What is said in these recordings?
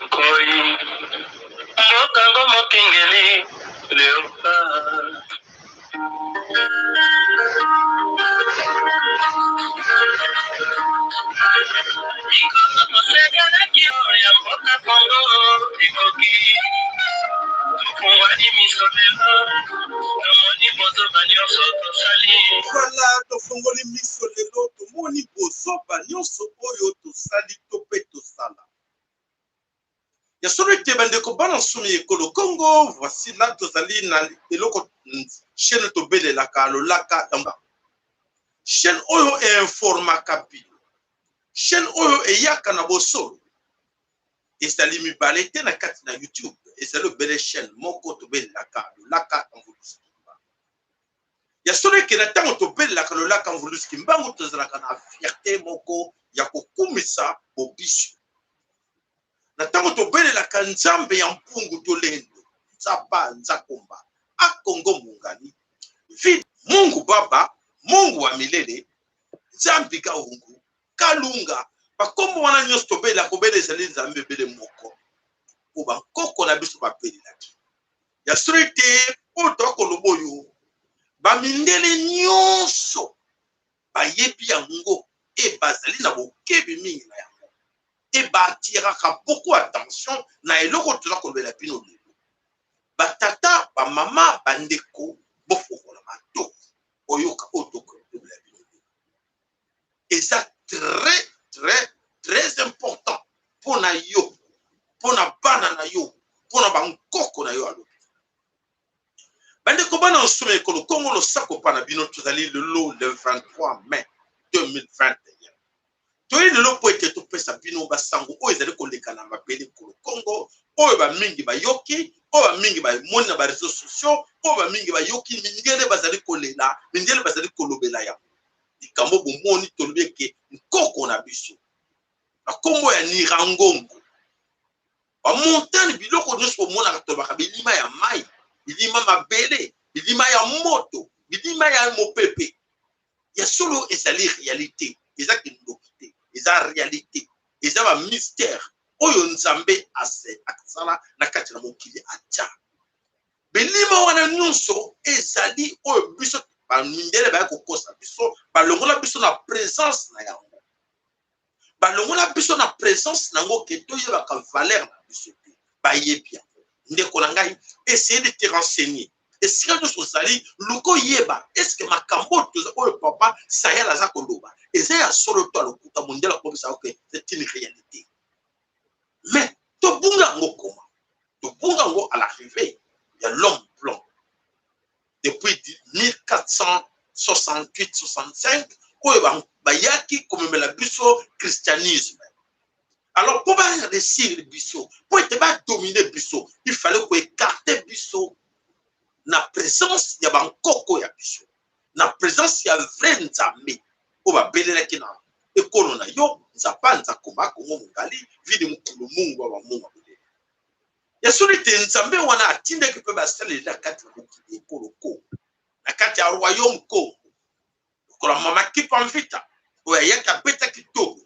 Nkoi mboka ngo mokengeli leopard. Mikolo tosekelaki ya mboka Kongo ekoki tofungwani miso lelo tomoni bozoba nyonso tosali. Voilà, tofongoli miso lelo tomoni bozoba nyonso oyo tosali to mpe tosala. Ya solo ete bandeko bana nsomi ya ekolo Congo, voici là tozali na eloko chaîne tobelelaka lolaka ya chaîne oyo einformaka bino, chaîne oyo eyaka na bosolo. Ezali mibale te na kati na YouTube, ezali obele chaîne moko tobelelaka lolaka ya Mvuluzi Kimbangu. Ya solo eke na ntango tobelelaka lolaka Mvuluzi Kimbangu, tozalaka na fierté moko ya kokumisa bobiso. Na ntango tobelelaka Nzambe ya mpungu tolendo, Nzapa Nzakomba, Akongo Mungani, vi Mungu Baba, Mungu wa milele, Nzambi Kaungu, Kalunga, bakombo wana nyonso tobelelaka obele ezali Nzambe ebele moko oyo bankoko na biso babelelaki. Ya solo ete oyo toya koloba oyo bamindele nyonso bayebi yango e bazali na bokebi mingi na yango e ba attiraka beaucoup attention na eloko toza kolobela bino lelo. Batata, bamama, bandeko, bofongola matoyi boyoka oyo tokolobela bino lelo. Eza très très très important mpo na yo, mpo na bana na yo, mpo na bankoko na yo. Alobi bandeko bana nsomi ya ekolo Kongo, losako mpa na bino. Tozali lelo le 23 mai 2021. Toyei lelo mpo ete topesa bino basango oyo ezali koleka na mabele ekolo Kongo, oyo bamingi bayoki, oyo bamingi bamoni na bareseau sociaux, oyo bamingi bayoki mindele bazali kolela, mindele bazali kolobela yango. Likambo bomoni, tolobi eke nkoko na biso na nkombo ya Nirangongo, bamontagne, biloko nyonso bomonaka, tolobaka bilima ya mai, bilima mabele, bilima ya moto, bilima ya mopepe. Ya solo ezali réalité, eza kindoki te, eza réalité, eza ba mystère oyo Nzambe asala na kati na mokili. Atia bilima wana nyonso ezali oyo biso bamindele baya kokosa biso, balongola biso na présence na yango, balongola biso na présence na yango ke toyebaka valeur na biso te. Bayebi yango. Ndeko na ngai, essaye de te renseigner esika nyonso ozali, luka oyeba est-ce makambo oyo papa Sayal aza koloba eza ya solo to alokuta. Mondele akobisa ke c'est une réalité, mais tobunga yango koma tobunga yango à l'arrivée ya l'homme blanc depuis 1468 65, oyo bayaki komemela biso christianisme. Alors mpo baréussir biso, mpo ete badomine biso, il fallait koécarter biso na présence ya bankoko ya biso, na présence ya vrai Nzambe oyo babelelaki na ekolo na yo, Nzapa Nzakomba Kongo Mongali vidi mokolo Mungu wa bamungu milele. Ya solo ete Nzambe wana atindaki mpe basaleli na kati na mokili ekolo Kongo, na kati ya royaume Kongo, lokola mama Kipa Mvita oyo ayaki abetaki tolo,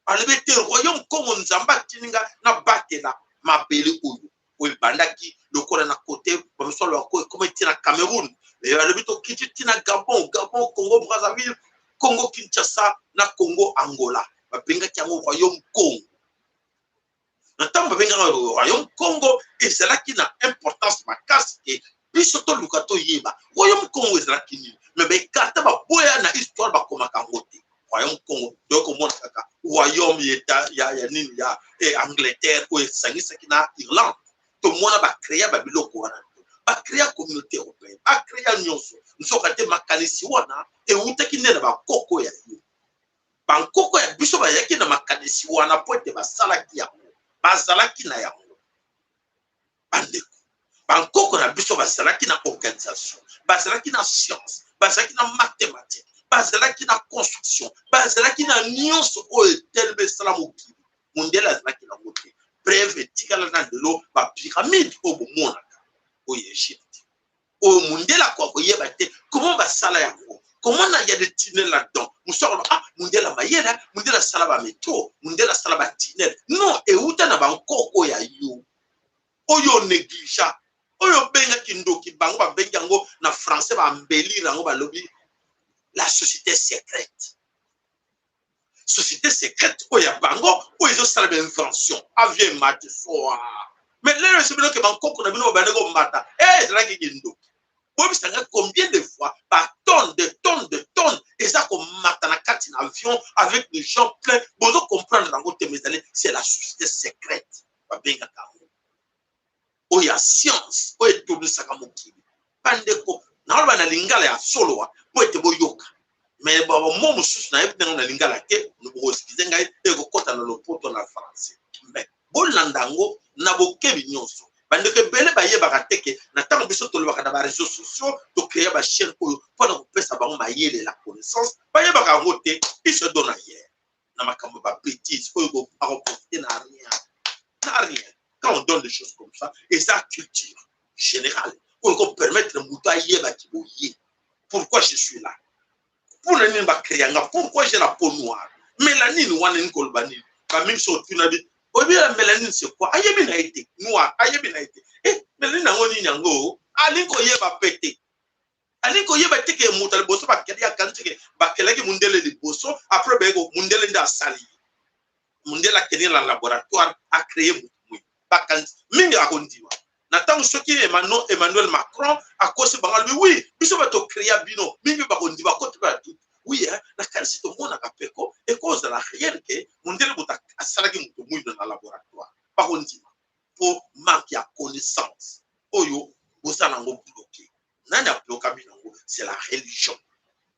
alobi ete royaume Kongo, Nzambe atindi nga nabatela mabele oyo oyo ebandaki lokola na kote bamisolo yako ekoma ti na Cameroun. Balobi tokiti ti na Gabon, Gabon, Congo Brazzaville, Congo Kinshasa na Congo Angola. Babengaki yango royaume Congo. Na ntango babengaka royaume Congo, ezalaki na importance makasi ke biso toluka toyeba royaume Congo ezalaki nini. Me baekata baboya na histoire, bakomaka yango te royaume Congo. Toyei komona kaka royaume ya nini ya Angleterre oyo esangisaki na Irlande. Tomona bacréa babiloko wana, bacréa Communauté européenne, bacréa nyonso. Nzoka te makanisi wana ewutaki nde na bakoko ya yo. Bankoko ya biso bayaki na makanisi wana mpo ete basalaki yango, bazalaki na yango. Bandeko, bankoko na biso bazalaki na organisation, bazalaki na science, bazalaki na mathématique, bazalaki na construction, bazalaki na nyonso oyo etelema esala mokili. Mondele azalaki nango te. Preuve etikala na lelo, bapyramide oyo bomonaka oyo Egypte, oyo mondele akoka koyeba te comment basala yango. Comment na ya des tunnels là-dedans? Mosusu akoloba, ah, mundele ya mayele, mundele asala ba metro, mundele asala ba tunnel. Non, euta na bankoko ya yo oyo onégligea, oyo obengaki ndoki. Bango babengi yango na français, baembellir yango, balobi la société secrète. Société secrète oyo ya bango oyo ezosala bainvention, avion emati fort, mais lelo esi bino ke bankoko na bino babandi komata, e ezalaki kindoki. Boyebisanga combien de fois batonne de tonne de tonne eza komata na kati na avion avec des gens plein? Bozo comprendre yango te, mais ezali, c'est la société secrète babengaka yango, oyo ya science oyo etournisaka mokili. Bandeko, naoloba na lingala ya solowa mpo ete boyoka, mais mo mosusu nayebi ntango na lingala te, bokoexcuser ngai, ekokɔta na lopoto, na français, mais bolanda yango na bokebi nyonso. Bandeko ebele bayebaka te ke na ntango biso tolobaka na baréseaux sociaux, tocréer bachaîne oyo mpona kopesa bango mayele, la connaissance, bayebaka yango te. Biso donne ailleurs na makambo ya babêtise oyo akoprofiter na rien, na rien. Quand on donne des choses comme ça, eza culture générale oyo ekopermettre moto ayebaki boye: pourquoi je suis là, mpona nini bacréer nga, pourquoi j'ai la peau noire, mélanine wana nini, koloba nini. Bamingi so otuna bi oyebi la mélanine c'est quoi, ayebi na ye te. Noir, ayebi na ye te. Eh, mélanine yango nini yango, alingi koyeba pe te, alingi koyeba te ke moto ya liboso bakeli, akanisi ke bakelaki mundele liboso, après bayeko mundele nde asali. Mundele akende na laboratoire, acréer motu mwindo. Bakanisi mingi akondima na ntango soki Emmanuel Macron akosi bango, alobi: "Oui, biso bato créa bino." Mingi bakondima, koti mpe batutu oui. Nakanisi tomonaka peko ekozala réel ke mondele moto asalaki moto mwindo na laboratoire. Bakondima mpo manque ya connaissance oyo boza nango bloqué. Nani abloka bino yango? C'est la religion.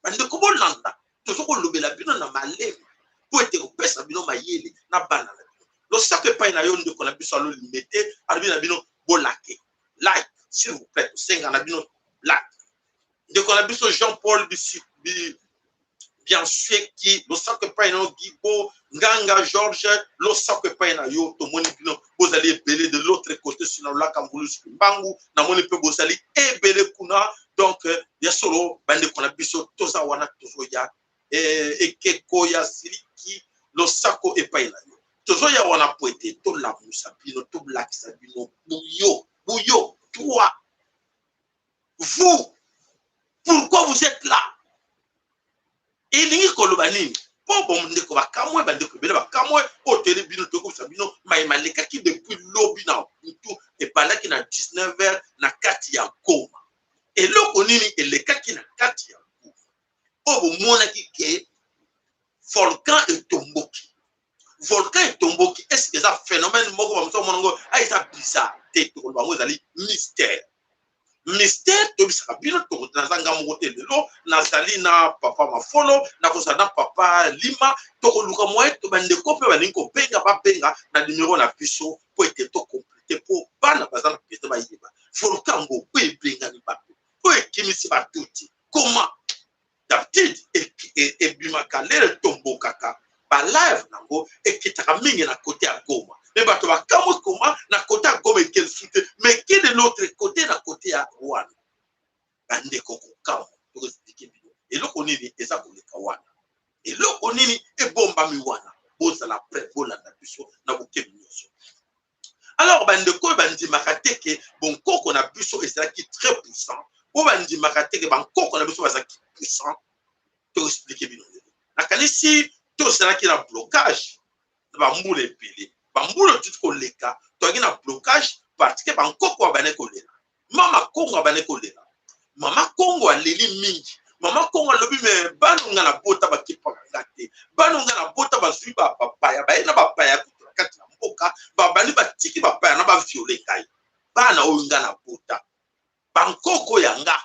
Bandeko, bolanda, toza kolobela bino na malemi mpo ete kopesa bino mayele na bana na bino. Losako epai na yo, ndeko na biso alolimbe te, alobi na bino bolike, like s'il vous plaît, tosenga na bino like. Ndeko na biso Jean Paul Biansueki, losako epai na yo. Gibo Nganga George, losako epai na yo. Tomoni bino bozali ebele de l'autre côté sina lolaka mbulusu mbangu, namoni mpe bozali ebele kuna. Donc ya solo, bandeko na biso, toza wana, tozoya. Ekeko ya siliki, losako epai na yo. Tozoya wana po ete tolamusa bino, tolakisa bino buyo buyo. Toi, vous, pourquoi vous êtes là? Elingi koloba nini? Mpo bandeko bakamwe, bandeko ebele bakamwe oyo toyeli bino, toyokobisa bino mayema alekaki depuis lobi na butu, ebandaki na 19 heures na kati ya Goma. Eloko nini elekaki na kati ya Goma oyo bomonaki ke volcan etomboki? Volcan etomboki, est-ce eza phénomène moko bamosu bamona ngo a eza bizarre te? Tokoloba yango ezali mystère, mystère. Toyebisaka bino, naza nga moko te lelo, nazali na papa Mafolo, nakozala na papa Lima. Tokoluka moye to bandeko mpe balingi kobenga, babenga na numero na biso mpo ete tocompléter, mpo bana baza na pete bayeba volcan ngo oyo ebengani bato, oyo ekimisi batuti. Comment d'habitude ebimaka lelo, etombokaka, balave nango ekitaka mingi na côté ya Goma, mais bato bakamwe koma na côté ya Goma ekelisu te, mais ke de l'autre côté, na côté ya Rwanda. Bandeko, kokamwa, tokoexpliquer bino eloko nini eza koleka wana, eloko nini ebombami wana. Bozala prêt, bolanda biso na bokebi nyonso. Alors bandeko oyo bandimaka te ke bonkoko na biso ezalaki très puissant, oyo bandimaka te ke bankoko na biso bazalaki puissant, toexpliquer bino lelo. Nakanisi tozalaki na blocage na bambula ebele, bambula tuti koleka, toyaki na blocage parce que bankoko abandaki kolela. Mama Kongo abandaki kolela, mama Kongo aleli mingi. Mama Kongo alobi: "Me bana nga na bota bakipaka nga te, bana nga na bota bazwi bapaya, baye na bapaya kutu na kati na mboka, babandi batiki bapaya na bavioler ngai. Bana oyo nga na bota, bankoko ya nga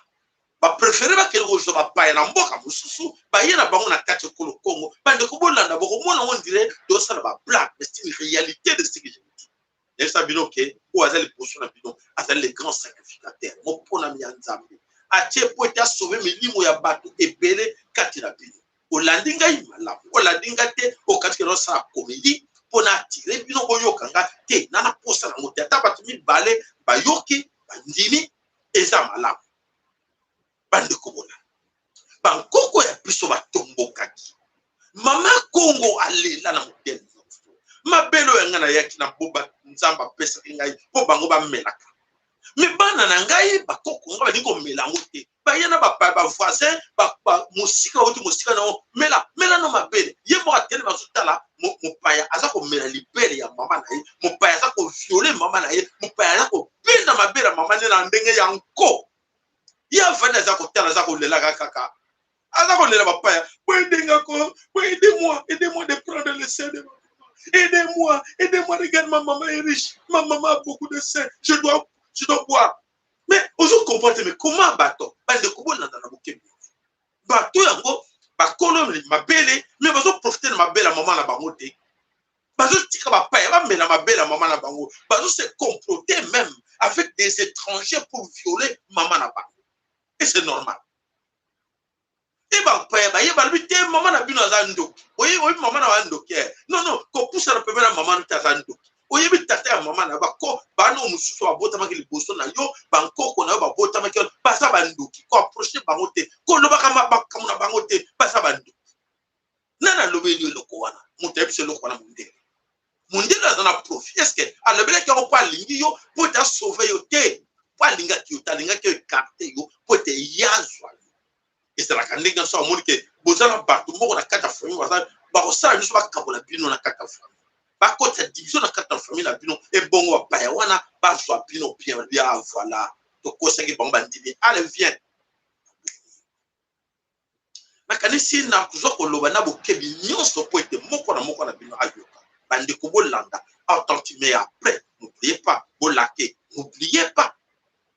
bapréférer bakende kozwa bapaya na mboka mosusu, baye na bango na kati ekolo Kongo." Bandeko, bolanda, bokomona ngo ndire tosala bablague, mais c'est une réalité de ce que je vous dis. Nayebisa bino ke oyo aza liboso na bino azali le grand sacrificateur, moponami ya Nzambe atie po ete asauver milimo ya bato ebele kati na bino. Olandi ngai malamu, olandi ngai te, okati ke nosala comédie mpo na attirer bino boyoka nga te. Na posa nango te. Ata bato mibale bayoki, bandimi, eza malamu. Bandeko, bona Bankoko ya biso batombokaki. Mama Kongo alela na modele nyonso. Mabele oyo ngai nayaki na boba, Nzambe apesaki ngai mpo bango bamelaka. Me bana na ngai, bakoko ngai, balingi komela yango te. Baye na bapaya, bavoisin mosika, bauti mosika na yango, mela, mela no mabele. Ye moko atelemi, azotala mopaya aza komela libele ya mama na ye, mopaya aza koviole mama na ye, mopaya aza kobenda mabele ya mama nde na ndenge ya nko. Ye avandi, aza kotala, aza kolelaka kaka, aza kolela bapaya. Boyedengako, aidez-moi, aidez-moi de prendre le sein de ma maman, aidez-moi, aidez-moi, regarde, ma maman est riche, ma maman a beaucoup de seins, je dois boire. Mais ozo comprendre te. Mais comment bato, bandeko, bolanda na bokebi, bato yango bakolo mabele, mais bazoprofite na mabele ya mama na bango te, bazotika bapaya bamela mabele ya mama na bango, bazose comploter même avec des étrangers pour violer mama na bango? Et c'est normal? E bapaya baye, balobi te, mama na bino aza ndoki. Oyebi mama na ba ndoki? Non, non, kopusana pembe na mama no te, aza ndoki. Oyebi tata ya mama na bako, bana oyo mosusu babotamaki liboso na yo, bankoko na yo babotamaki, baza bandoki. Koapproche bango te, kolobaka makambo na bango te, baza bandoki. Nani alobeli eloko wana? Moto ayebisi eloko wana, mondele. Mondele aza na profit. Est-ce alobelaki yango mpo alingi yo, mpo ete asauve yo? Te, mpo alingaki yo te, alingaki yo écarte yo mpo ete ye azwa yo. Ezalaka ndenge nyonso. Amoni ke boza na bato moko na kati ya famille, baza bakosala biso, bakabola bino na kati ya famille, bakotisa division na kati ya famille na bino. Ebongo bapaya wana bazwa bino bien. Bia voilà, tokosaki bango, bandimi. Allez, viens. Nakanisi na kozwa koloba na bokebi nyonso mpo ete moko na moko na bino ayoka. Bandeko, bolanda attentive. Mais après, n'oubliez pas bolake, n'oubliez pas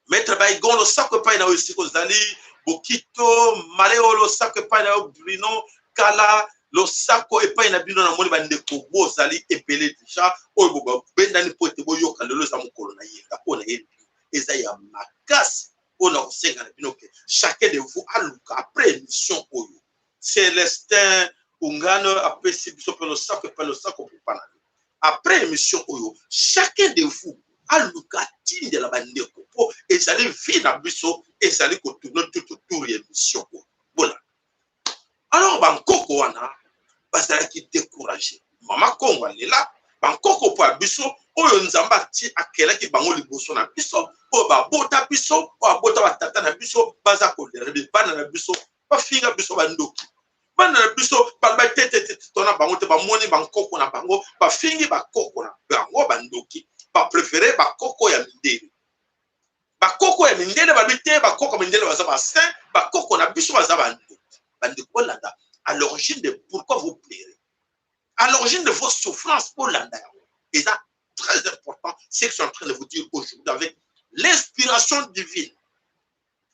maître Baigon, losako epai na yo esika ozali. Bokito Maleo, losako epai na yo. Bruno Kala, losako epai na bino. Namoni bandeko bozali ebele déjà oyo bobendani mpo ete boyoka. Lelo eza mokolo na yenga oyo nayebi bino eza ya makasi oyo na kosenga na bino ke chacun de vous aluka après émission oyo. Célestin Ungano apesi biso mpe losako epai, losako mpe na yo. Après émission oyo, chacun de vous aluka atindela bandeko, mpo ezali vie na biso, ezali kotourne tout autour ya émission oyo. Bona alors, bankoko wana bazalaki découragé. Mama Kongo alela. Bankoko mpo ya biso oyo Nzambe ati akelaki bango liboso na biso, oyo babota biso, oyo abota batata na biso, baza kolela. Bana na biso bafinga biso bandoki, bana na biso baloba te te te, tona bango te. Bamoni bankoko na bango, bafingi bakoko na bango bandoki, bapréféré bakoko ya mindele. Bakoko ya mindele, balobi te, bakoko ya mindele baza basaint, bakoko na biso baza bandoki. Bandeko, bolanda à l'origine de pourquoi vous pleurez, à l'origine de vos souffrances. Bolanda yango, eza très important ce que je suis en train de vous dire aujourd'hui avec l'inspiration divine,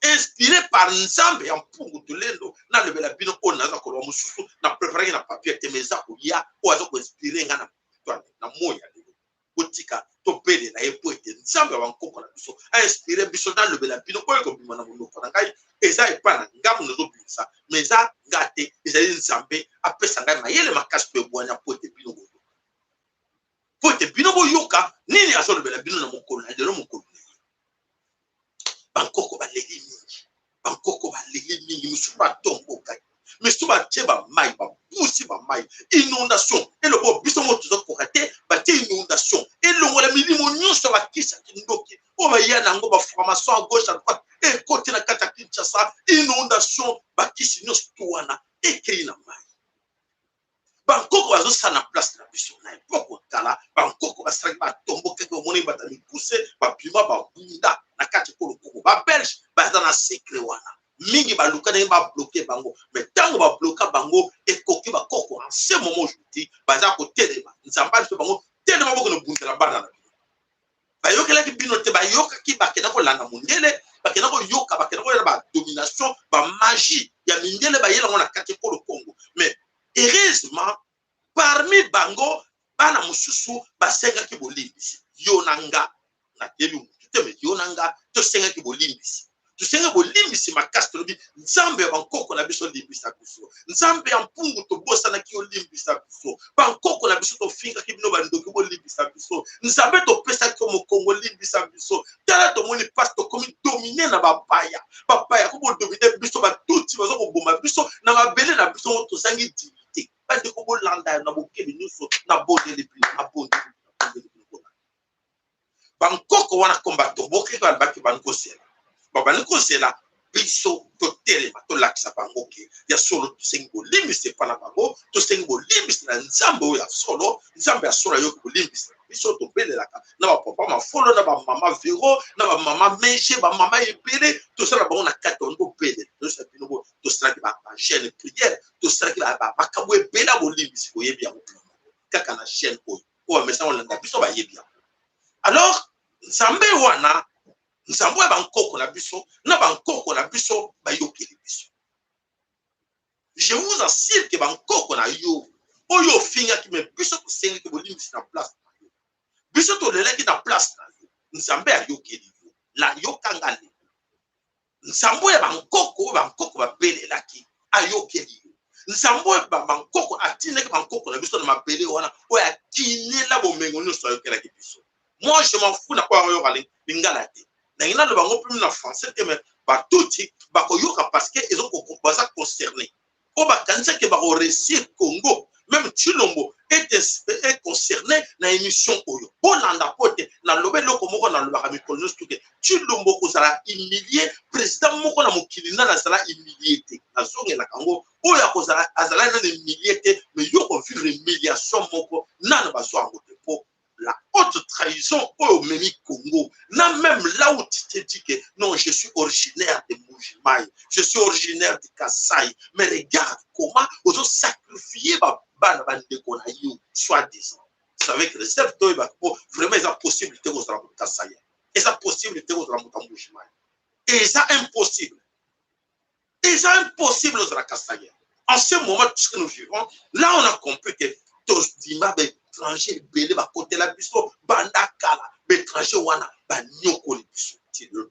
inspiré par Nzambe ya Mpungu Tulendo. Nalobela bino oyo naza koloba, mosusu na préparaki na papier te, mais eza koya oyo aza koinspire nga na moi ya lelo. Botika tobelela ye mpo ete Nzambe ya bankoko na biso ainspire biso. Nalobela bino oyo ekobima na monoko na ngai, eza epai na ngambo nazobimisa, mais eza nga te, ezali Nzambe apesa ngai mayele makasi mpe ebwanya mpo ete bino boyoka nini azolobela bino na mokolo na lelo, mokolo na ye. Bankoko baleli mingi, bankoko baleli mingi. Mosusu batombokaki, misusu batie bamai, bapusi bamai, inondation eloko biso moko tozokoka te. Batie inondation, elongola milimo nyonso bakisaki ndoki oyo baya na yango, baformation à gauche, à droite, ekoti na kati ya Kinshasa. Inondation, bakisi nyonso tu wana ekei na mai. Bankoko bazosala na place na biso. Na époque kala, bankoko basalaki, batombokaki. Omoni bato mikuse babima, babunda na kati ekolo Kongo. Babelge baza na secret wana mingi, baluka ndenge babloke bango, mais ntango babloka bango, ekoki bakoko en ce moment aujourd'hui baza kotelema. Nzambe mpe bango telema, bokende bundela bana na bino. Bayokelaki bino te, bayokaki, bakenda kolanda mondele, bakenda koyoka, bakenda koyela badomination, bamagie ya mindele, bayelango na kati ekolo Kongo. Mais heureusement, parmi bango, bana mosusu basengaki bolimbisi. Yo na nga, nayebi mutu te, mais yo na nga tosengaki bolimbisi. Tosengi bolimbisi makasi, tolobi Nzambe ya bankoko na biso limbisa biso, Nzambe ya mpungu tobosanaki yo limbisa biso, bankoko na biso tofingaki bino bandoki bolimbisa biso, Nzambe topesaki yo mokongo limbisa biso. Tala tomoni mpasi, tokomi domine na bapaya, bapaya ko bodomine biso, batutsi baza koboma biso na mabele na biso, tozangi dignité. Bandeko bolanda na bokebi nyonso, nabondeli bino, nabondeli bino, nabondeli bino, bolanda bankoko wana komba toboki balobaki bandi kozela, babandi kozela biso totelema, tolakisa bango ke ya solo tosengi bolimbisi epa na bango, tosengi bolimbisi na Nzambe oyo ya solo. Nzambe ya solo ayoki bolimbisi na biso. Tobelelaka na bapapa Mafolo, na bamama Vero, na bamama Mege, bamama ebele tosala bango na kati wana, tobelela toyosa bino bo tosalaki bajeûne prière, tosalaki makambo ebele ya bolimbisi. Boyebi yango kaka na chaîne oyo, oyo bamesana kolanda biso bayebi yango. Alors Nzambe wana, Nzambe ya bankoko na biso, na bankoko na biso bayokeli biso. Je vous assure ke bankoko na yo oyo ofingaki, me biso tosengaki bolimbisi na place na yo, biso tolelaki na place na yo, Nzambe ayokeli yo. La yokanga lelo, Nzambe ya bankoko oyo bankoko babelelaki ayokeli yo. Nzambe oyo bankoko atindaki bankoko na biso na mabele wana, oyo akinela bomengo nyonso, ayokelaki biso. Moi je m'en fous na oyo akoyoka lingala te, nangi naloba yango mpe na français te, mais batuti bakoyoka parce que baza concerné. Oyo bakanisaki bakoréussir Congo, même Tshilombo est concerné na émission oyo bolanda, po te naloba eloko moko nalobaka mikolo nyonso tuke Tshilombo kozala humilie. Président moko na mokili nani azala humilie te? Nazongelaka yango, oyo akozala azala nani humilie te, mais yo kovivre humiliation moko nano bazwa yango te, po la haute trahison oyo omemi Congo. Na même là où tu te dis que non, je suis originaire de Mbujimayi, je suis originaire du Kasaï, mais regarde comment ozosacrifier bana bandeko na yo soi-disant. C'est avec réserve toyebaka, po vraiment eza possible te kozala moto Kasaï, eza possible te kozala moto ya Mbujimayi, eza impossible, eza impossible ozala Kasaï. En ce moment, tout ce que nous vivons là, on a compris que tondima baétranger ebele bakotela biso banda kala. Baétranger wana banyokoli biso ti lelo.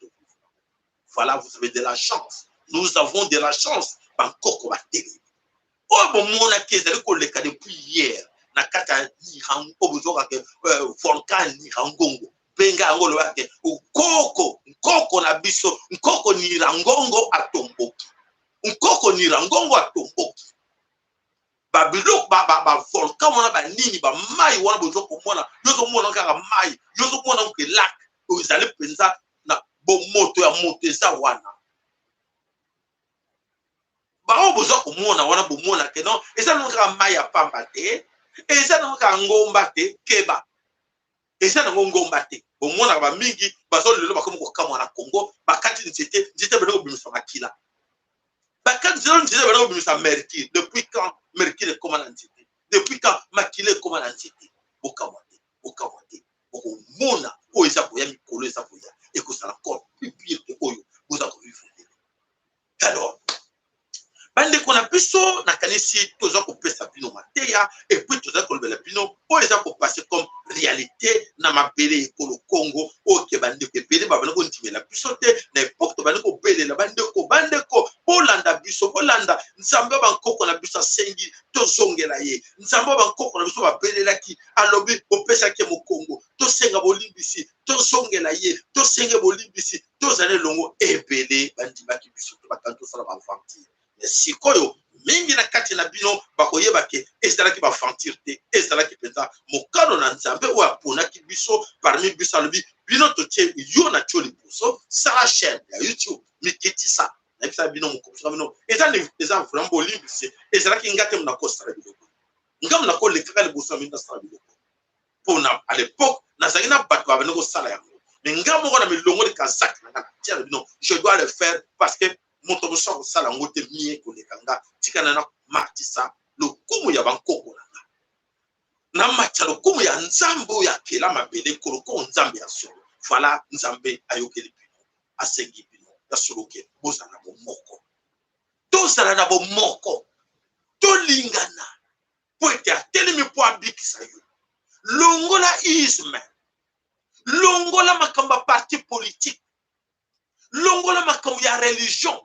Voilà, vous avez de la chance, nous avons de la chance. Bankoko batelemi. Oyo bomonaki ezali koleka depuis hier na kati ya oyo bozokaka volcan Nyiragongo, benga yango, olobaka nkoko, nkoko na biso, nkoko Nyiragongo atomboki, nkoko Nyiragongo atomboki. Babiloko bavolcan wana, banini, bamai wana boza komona, yo ozomona kaka mai, yo ozomona ke lac oyo ezali mpenza na bomoto ya moto eza wana. Bango boza komona wana, bomona ke non, eza nango kaka mai ya pamba te, eza nango kaka ngomba te. Keba, eza nango ngomba te. Bomonaka bamingi bazo lelo bakomi kokamwa na Congo, bakati nzete, nzete bende kobimisa makila, bakati nzete, nzete bende kobimisa mercure. Depuis quand mercure ekóma na nzete? Depuis quand makila ekóma na nzete? Bokamwa te, bokamwa te. Bokomona oyo eza koya, mikolo eza koya ekozala encore plus pire ke oyo boza kovivre lelo. Alors bandeko na biso, nakanisi toza kopesa bino mateya et puis toza kolobela bino oyo eza kopasser comme réalité na mabele ekolo Congo. Oyo ke bandeko ebele babandi kondimela biso te na époque tobandi kobelela bandeko, bandeko bolanda biso, bolanda Nzambe oyo bankoko na biso asengi tozongela ye, Nzambe oyo bankoko na biso babelelaki, alobi bopesaki ye mokongo, tosenga bolimbisi, tozongela ye, tosenge bolimbisi, tozala elongo. Ebele bandimaki biso te, bakandi tosala baaventure. Mais sikoyo mingi na kati na bino bakoyeba ke ezalaki baaventure te, ezalaki mpenza mokano na Nzambe oyo aponaki biso parmi biso. Alobi bino totie yo na tio liboso, sala chaîne ya YouTube, mikitisa. Nayebisa bino, mokomisa bino, eza vraiment bolimbisi. Ezalaki nga te na kosala biloko, nga na kolekaka liboso ya bino nasala biloko, mpona à l'époque nazalaki na bato babandi kosala yango, mais nga moko na milongoli kazaki na nga, na tia na bino, je dois le faire parce que moto mosusu akosala yango te mie koleka nga. Tikana na matisa lokumu ya bankoko na nga, namatisa lokumu ya Nzambe oyo akela mabele, koloko Nzambe ya solo. Voilà, Nzambe ayokeli bino, asengi bino ya solo ke bozala na bomoko, tozala na bomoko, tolingana, mpo ete atelemi mpo abikisa yo. Longola isme, longola makambo ya parti politique. Longola makambo ya religion.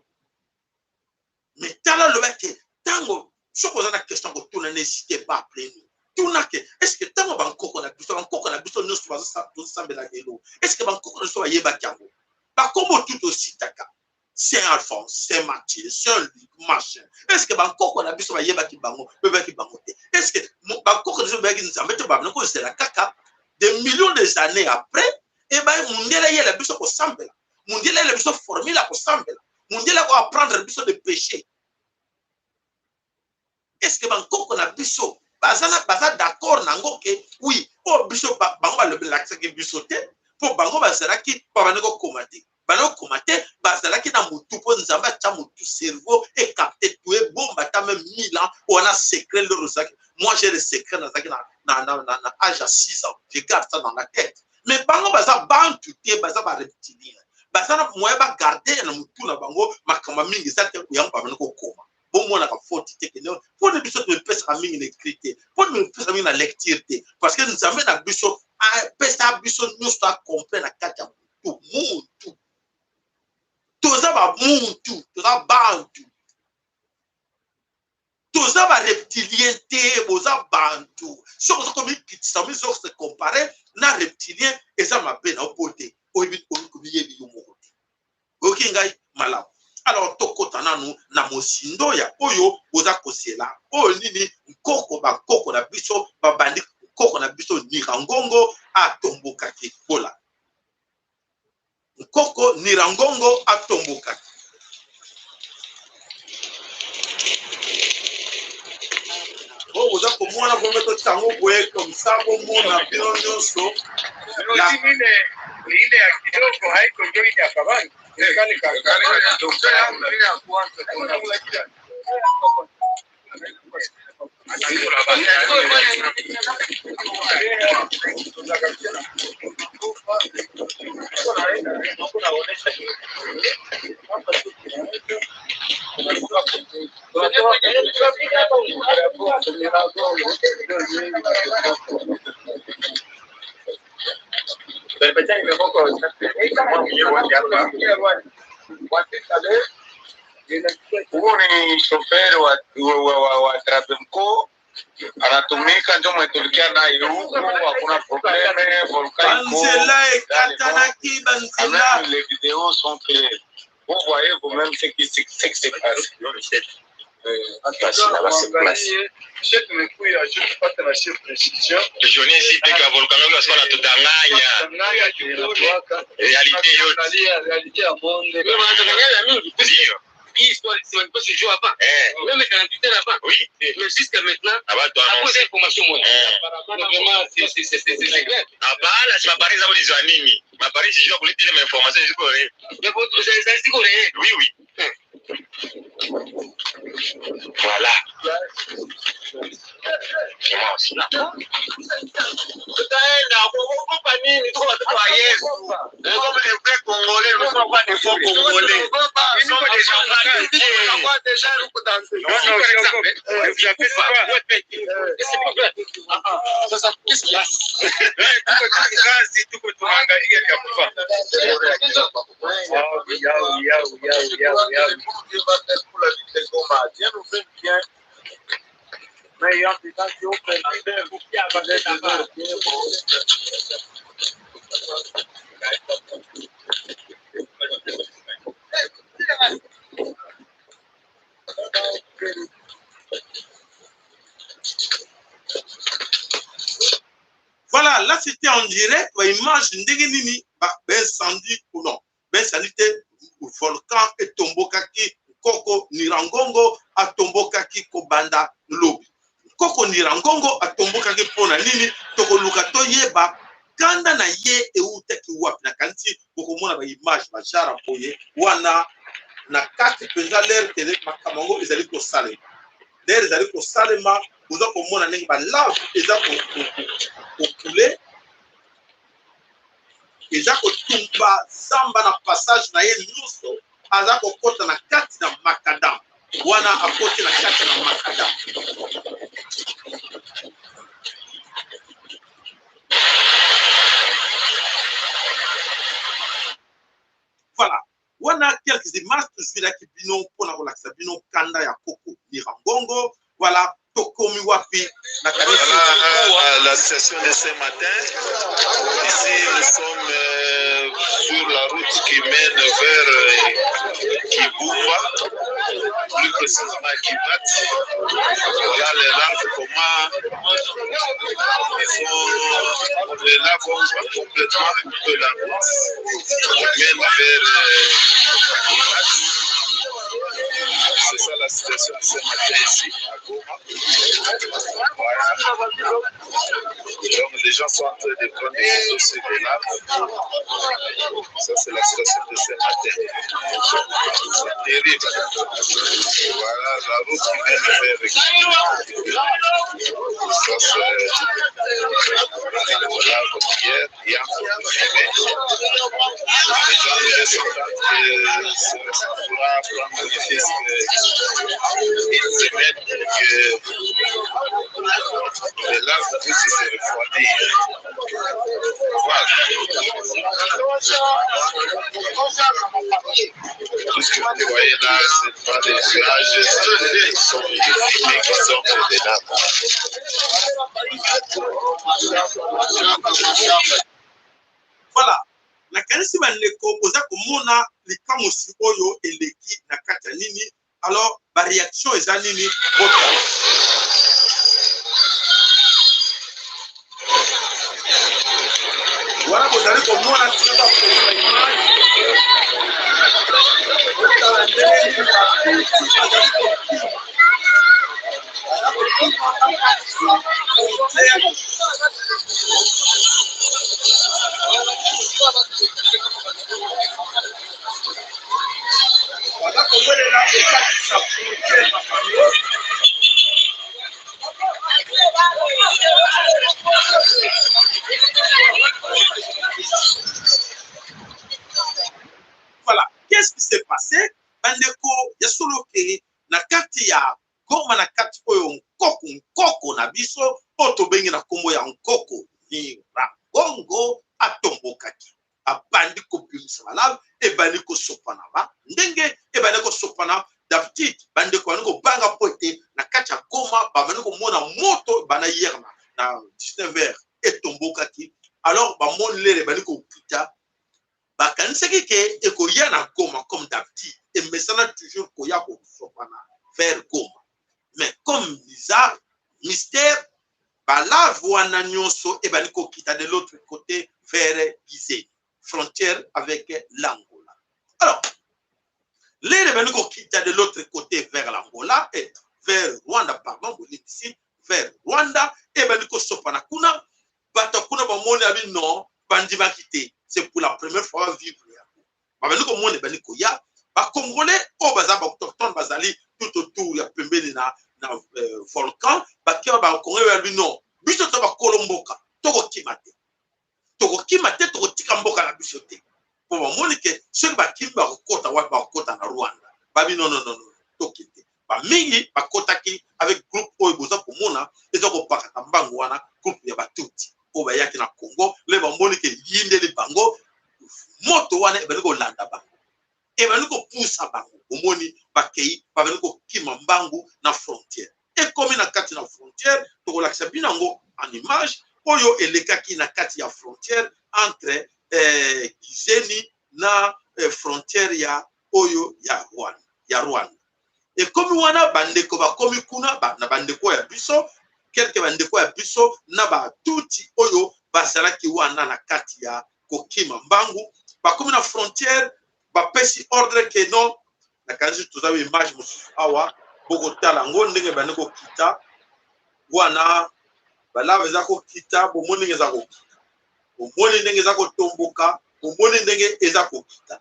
Mais tala loba ke tango soki oza na question kotuna n'hésitez pas, appelez nous. Tuna ke est-ce que tango bankoko na biso, bankoko na biso nyonso bazosambela lelo, est-ce que bankoko na biso bayebaki yango? Bakombo tout ositaka Saint Alphonse, Saint Mathieu, Saint Luc, machin. Est-ce que bankoko na biso bayebaki bango, bayebaki bango te? Est-ce que bankoko na biso bayebaki Nzambe te? Babanda kozela kaka des millions des années après ebaye mundele ayela biso kosambela, mundele ayela biso formule ya kosambela, mundele ako apprendre biso de péché. Est-ce que bankoko na biso baza na baza d'accord nango ke oui oyo biso bango balobelakisaki biso te, mpo bango bazalaki babandi kokoma te, bandi kokoma te, bazalaki na motu mpo Nzambe atya motu, cerveau ecapte tout, ebomba ata même 1000 ans wana secret lero ozalaki. Moi, j'ai le secret, nazalaki na âge ya 6 ans, je garde ça dans la tête. Mais bango baza bantu te, baza bareptilien, baza na moyen bagarde na motu na bango makambo mingi eza te. Yango babandi kokoma. Bomonaka faute te kende mpo na biso tomipesaka mingi na écrit te, mpo tomipesaka mingi na lecture te, parce que Nzambe na biso apesa biso nyonso acomplet na kati ya motu. Muntu toza bamuntu, toza bantu, toza bareptilien te, boza bantu. Soki oza komikitisa, omizo se compare na reptilien, eza mabe na yo mpo te oyebi komiyebi yo moko te. Oyoki ngai malamu? Alors tokota nanu na mosindo ya oyo boza kosela oyo nini. Nkoko, bankoko na biso babandi, nkoko na biso Nirangongo atombokaki. Bola nkoko Nirangongo atombokaki. Oyo boza komona bongo, totango boye comme ça bomona bino nyonso. Ile ya kidogo haiko ndio ile ya kabani. Huu ni shoferi wa Trabemco anatumika, njo mwetulikia naye huku, hakuna problème. Volcan iko banzela ekatanaki, banzela. Même les vidéos sont claires. Vous voyez vous-même ce qui se passe. Basi na basi place. Chef tumekuya juu tupate na chef précision. Tujionie si peke ya volcano kwa natudanganya. Réalité yote. Réalité ya monde. Ndio. Hii histoire, c'est même pas ce jour avant. Même 48 heures avant. Mais jusqu'à maintenant, Abatu à cause annonce. d'informations, moi. Donc, vraiment, c'est clair. Hapana, si mapari zao ni za nini? Mapari sijua kuleta ile information ziko re. Mais bon, c'est réel. Oui. Voilà. Et moi aussi. Tutaenda kuogopa nini? Tuko watoto wa Yesu. Nous sommes les vrais Congolais, nous sommes pas des faux Congolais. Nous sommes des enfants de Dieu. Non, non, Par exemple, ne vous appelez pas. Sasa, qu'est-ce qu'il y a? Tuko tu kazi, tuko tunaangalia vya kufanya. Yau, yau, yau, yau, yau. Voilà, là c'était en direct, baimage ndenge nini baincendie ou non baincendie te, volcan etombokaki. Nkoko Nirangongo atombokaki kobanda lobi. Nkoko Nirangongo atombokaki mpona nini? Tokoluka toyeba kanda na ye eutaki wapi. Nakanisi bokomona baimage bajara boye wana na kati mpenza lere tele makambo yango ezali kosalema. Lere ezali kosalema, boza komona ndenge balave eza kokule, eza kotumba zamba na passage na ye nyonso. Aza kokɔta na kati na macadam wana, akoti na kati na macadam. Voilà. Wana quelques images tozwilaki bino mpona kolakisa bino kanda ya koko Mirangongo. Voilà, tokomi wapi na kanisi. Voilà la situation de ce matin. Ici, nous sommes sur la route qui mène vers Kibumba, plus précisément Kibat. Voilà les laves, comment ils sont, les laves ont complètement coupé la route qui mène vers Kibat. C'est ça la situation de ce matin ici à Goma. Voilà. Donc les gens sont en train de prendre des photos sur les laves. Ça, c'est la situation de ce matin. C'est terrible. Voilà la route qui mène vers. Ça, c'est voilà, comme hier, il y a encore de fumée. Les gens laissent entendre que ça pourra prendre une semaine pour que les laves puissent se refroidir. Voilà. Tout ce que vous voyez là, c'est pas des nuages, ce sont des fumées qui sortent des laves. Voilà, nakanisi bandeko boza komona likamwisi oyo eleki na kati ya nini. Alors baréaction eza nini? Botala. Wana bozali komona tika bafoto, image, botala ndenge nini batuti bazali kokima, baza kokima bakatisa frontière. Baza kowelela kokatisa frontière na bango. Voilà, qu'est-ce qui s'est passé, bandeko? Ya solo ke na kati ya Goma, na kati oyo nkoko nkoko na biso oyo tobengi na nkombo ya nkoko Niragongo atombokaki, abandi kobimisa balave, ebandi kosopana ba ndenge ebandi kosopana. D'habitude bandeko bandi kobanga mpo ete na kati ya Goma babandi komona moto bana hier na 19 heures etombokaki. Alors bamoni lere ebandi kokita, bakanisaki ke ekoya na Goma comme d'habitude, emesana toujours koya kosopana vers Goma. Mais comme bizarre mystère, balave wana nyonso ebandi kokita de l'autre côté vers Gisenyi, frontière avec l'Angola. Alors lere ebandi kokita de l'autre côté vers l'Angola et vers Rwanda, pardon, bolimbisi, vers Rwanda, ebandi kosopana kuna. Bato kuna bamoni abi non, bandimaki te. C'est pour la première fois vivre yango, babandi komona ebandi koya. Bacongolais oyo baza baautochtone, bazali tout autour ya pembeni na volcan, bakeba. Bacongolais babi non, biso to bakolo mboka, tokokima te, tokokima te, tokotika mboka na biso te. Mpo bamoni ke soki bakimi, bakokota wapi? Bakokota na Rwanda. Babi non, non, non, non, tokende. Bamingi bakotaki avec groupe oyo boza komona eza kopakata mbangu wana, groupe ya Batuti oyo bayaki na Congo. Le bamoni ke yindeli bango, moto wana ebandi kolanda bango, ebandi kopusa bango. Omoni, bakei, babandi kokima mbangu na frontière. Ekomi na kati na frontière, tokolakisa bino yango en image oyo elekaki na kati ya frontière entre Gisenyi na frontière ya oyo ya Rwanda, ya Rwanda. Ekomi wana, bandeko bakomi kuna na bandeko ya biso, quelque bandeko ya biso na Batuti oyo bazalaki wana na kati ya kokima mbangu, bakomi na frontière, bapesi ordre ke non. Nakanisi toza image mosusu awa, bokotala yango ndenge bandi kokita wana. Balave eza kokita, bomoni ndenge eza kokita, bomoni ndenge eza kotomboka, bomoni ndenge eza kokita.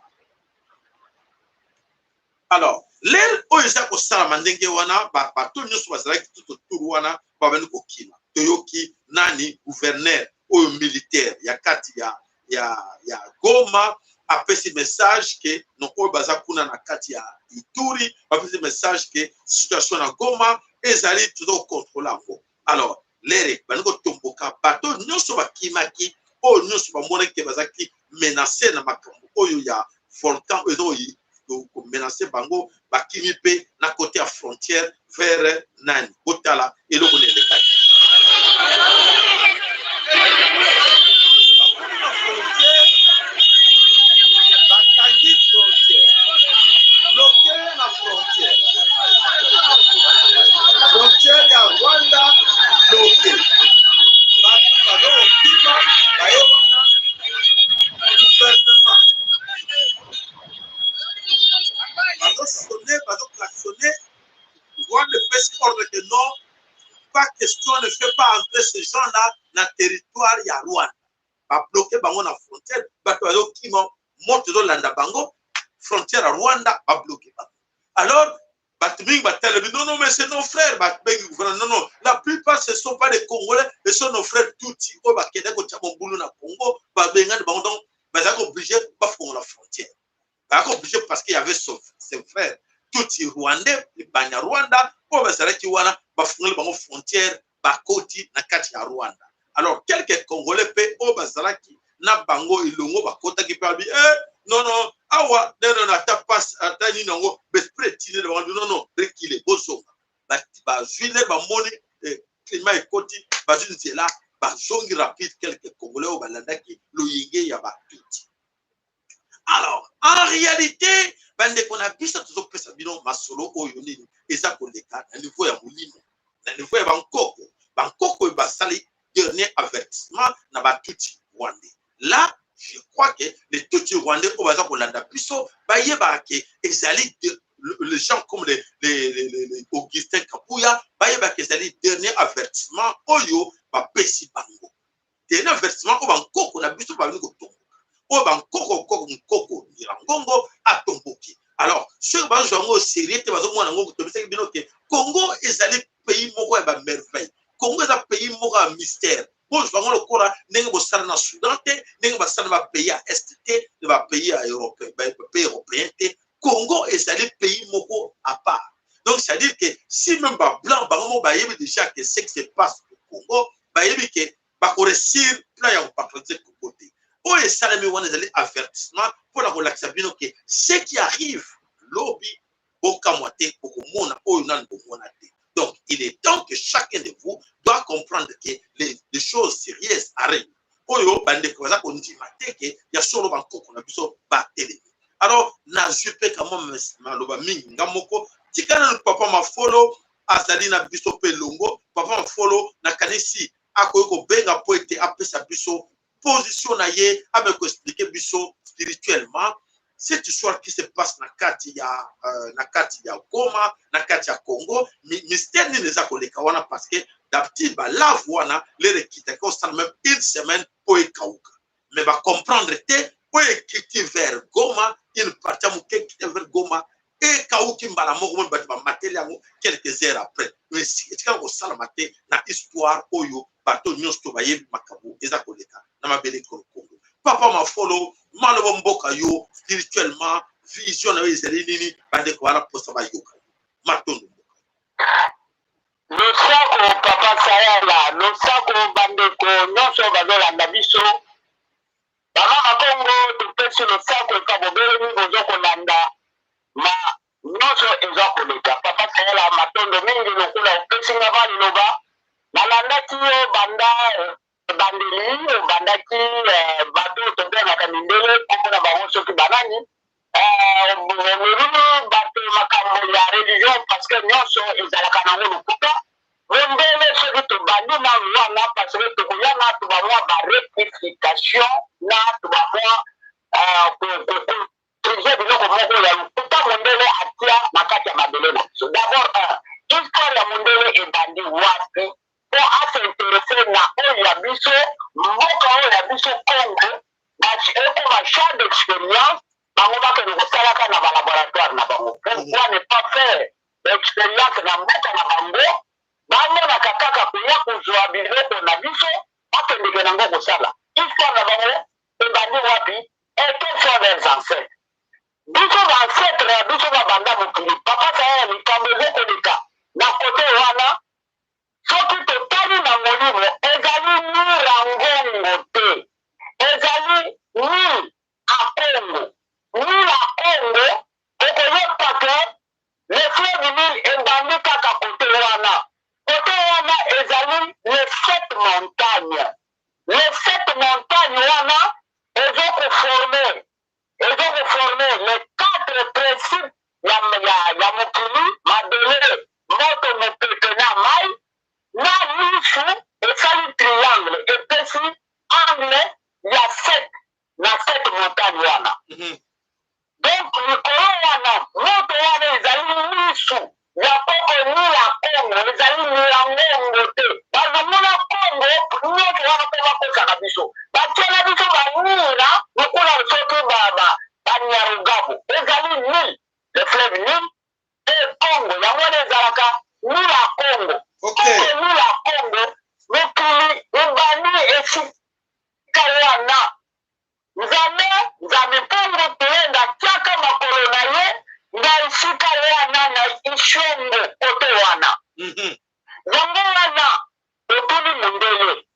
Alors lere oyo eza kosalama ndenge wana, bato nyonso bazalaki tout autour wana babandi kokima. Toyoki nani, gouverneur oyo militaire ya kati ya Goma apesi message ke non, oyo baza kuna na kati ya Ituri bapesi message ke situation na Goma ezali, toza kocontrôler yango. Alors lere bandi kotomboka, bato nyonso bakimaki, oyo nyonso bamonaki ke bazalaki menacé na makambo oyo ya Volcan oyo ezo komenace bango, bakimi mpe na kote ya frontière vers nani. Botala eloko na elekaki bakangi frontière, bloqué na frontière, frontière ya Rwanda bloqué. Bato bazokima, baye wana gouvernement bazosonner, bazoklaxonner. Rwanda epesi ordre que non, pas question, ne fait pas entrer ces gens-là na territoire ya Rwanda. Babloquer bango na frontière. Bato bazokima, moto ezolanda bango. Frontière ya Rwanda babloquer bango. Alors bato mingi batelemi: "Non, non, mais c'est nos frères." Babengi gouvernement: "Non, non, la plupart, ce sont pas des Congolais, ce sont nos frères tutsi oyo bakende kotia mobulu na Congo." Babengani bango. Donc bazalaki obligé bafongola frontière, bazalaki obligé parce qu'il y avait ses frères tutsi rwandais, Banyarwanda oyo bazalaki wana. Bafungoli bango frontière, bakoti na kati ya Rwanda. Alors quelques Congolais mpe oyo bazalaki na bango elongo bakotaki mpe, babi: "Eh, non, non, awa non, non, ata passe, ata nini yango." Baesprit etindi bango: "Non, non, reculez, bozonga." Bazwi nde bamoni climat ekoti, bazwi nzela, bazongi rapide. Quelques Congolais oyo balandaki loyenge ya batutsi. Alors en réalité, bandeko na biso, tozopesa bino masolo oyo nini eza koleka na niveau ya molimo, na niveau ya bankoko. Bankoko oyo basali dernier avertissement na batutsi rwandais. Là, je crois que les tutsi rwandais oyo baza kolanda biso bayebaka ke ezali les gens comme les Augustin Kabuya, bayebaka ezali dernier avertissement oyo bapesi bango, dernier avertissement oyo bankoko na biso babini kotomboka, oyo bankoko koko nkoko Nyirangongo atomboki. Alors soki bazwa yango sérieux te, bazomona yango. Tobisaki bino ke Congo ezali pays moko ya bamerveille, Congo eza pays moko ya mystère. Bozwa yango lokola ndenge bosala na Soudan te, ndenge basala na bapays ya Est te, na bapays ya pays européen te. Congo ezali pays moko à part. Donc c'est à dire que si même bablanc bango moko bayebi déjà que ce qui se passe au Congo, bayebi ke bakoréussir plan ya kopartager Congo te. Oyo esalemi wana ezali avertissement mpona kolakisa bino ke ce qui arrive lobi, bokamwa te, bokomona oyo nanu bomona te. Donc il est temps que chacun de vous doit comprendre que les choses sérieuses arrivent. Oyo bandeko baza kondima te ke ya solo bankoko na biso batelemi. Alors nazwi mpe kamwa maloba mingi nga moko. Tika nanu papa Mafolo azali na biso mpe elongo. Papa Mafolo, nakanisi akoki kobenga mpo ete apesa biso position na ye, abe koexpliquer biso spirituellement cette histoire qui se passe na kati ya Goma, na kati ya Congo. Mystère nini eza koleka wana? Parce que d'habitude balave wana lere ekitaki osala même une semaine mpo ekauka, mais bacomprendre te oyo ekiti vers Goma, une partie ya moke ekiti vers Goma, ekauki mbala moko. Moni bato bamateli yango quelques heures après. Etikala kosalama te na histoire oyo bato nyonso to bayebi makambo eza koleka na mabele ekolo Congo. Papa Mafolo, maloba mboka yo spirituellement, vision na yo ezali nini? Bandeko wana mposa bayoka yo. Matondo mboka. Losako papa Sayala, losako bandeko nyonso bazolanda biso. Bamama Kongo, topesi losako eka bobelemi boza kolanda ma nyonso eza koleka. Papa Sayala, matondo mingi lokola opesinga ba liloba. Nalandaki yo banda ebandeli, obandaki bato tobengaka mindele, kombo na bango soki banani, omemi bato makambo ya religion, parce que nyonso ezalaka nango lokuta. Mondele, soki tobandi nanu wana, parce que tokoya na to bamwa barectification na to bamwa kocorriger biloko moko ya lokuta mondele atia na kati ya mabele na biso. D'abord, un, histoire ya mondele ebandi wapi mpo as'intéresser na oyo ya biso mboka, oyo ya biso Congo, ekoma champ d'expérience, bango bakende kosalaka na balaboratoire na bango? Pourquoi ne pas faire expérience na mboka na bango? Bamonaka kaka koya kozwa biloko na biso, bakendeke nango kosala. Histoire na bango ebandi wapi et quels sont leurs ancêtres? Biso baancêtre ya biso babanda mokili. Papa Sayala, likambo ezokoleka na kote wana, soki totali na molimo, ezali Nyirangongo te, ezali ni Akongo ni ya 7 na 7 montagne wana. Donc likolo wana moto wana ezali misu ya koko ni ya Kongo, ezali Nyirangongo te. Balongola Kongo nyonso wana mpo bakosaka biso, batiela biso banira lokola soki Banyarugabo. Ezali Nil, le fleuve Nil mpe Kongo, yango wana ezalaka ni ya Kongo. Kongo ni ya Kongo, mokili ebandi esika wana. Nzambe, Nzambi Mpungu Tulendo atiaka makolo na ye na esika wana na Ishongo kote wana. Yango wana otuni mundele,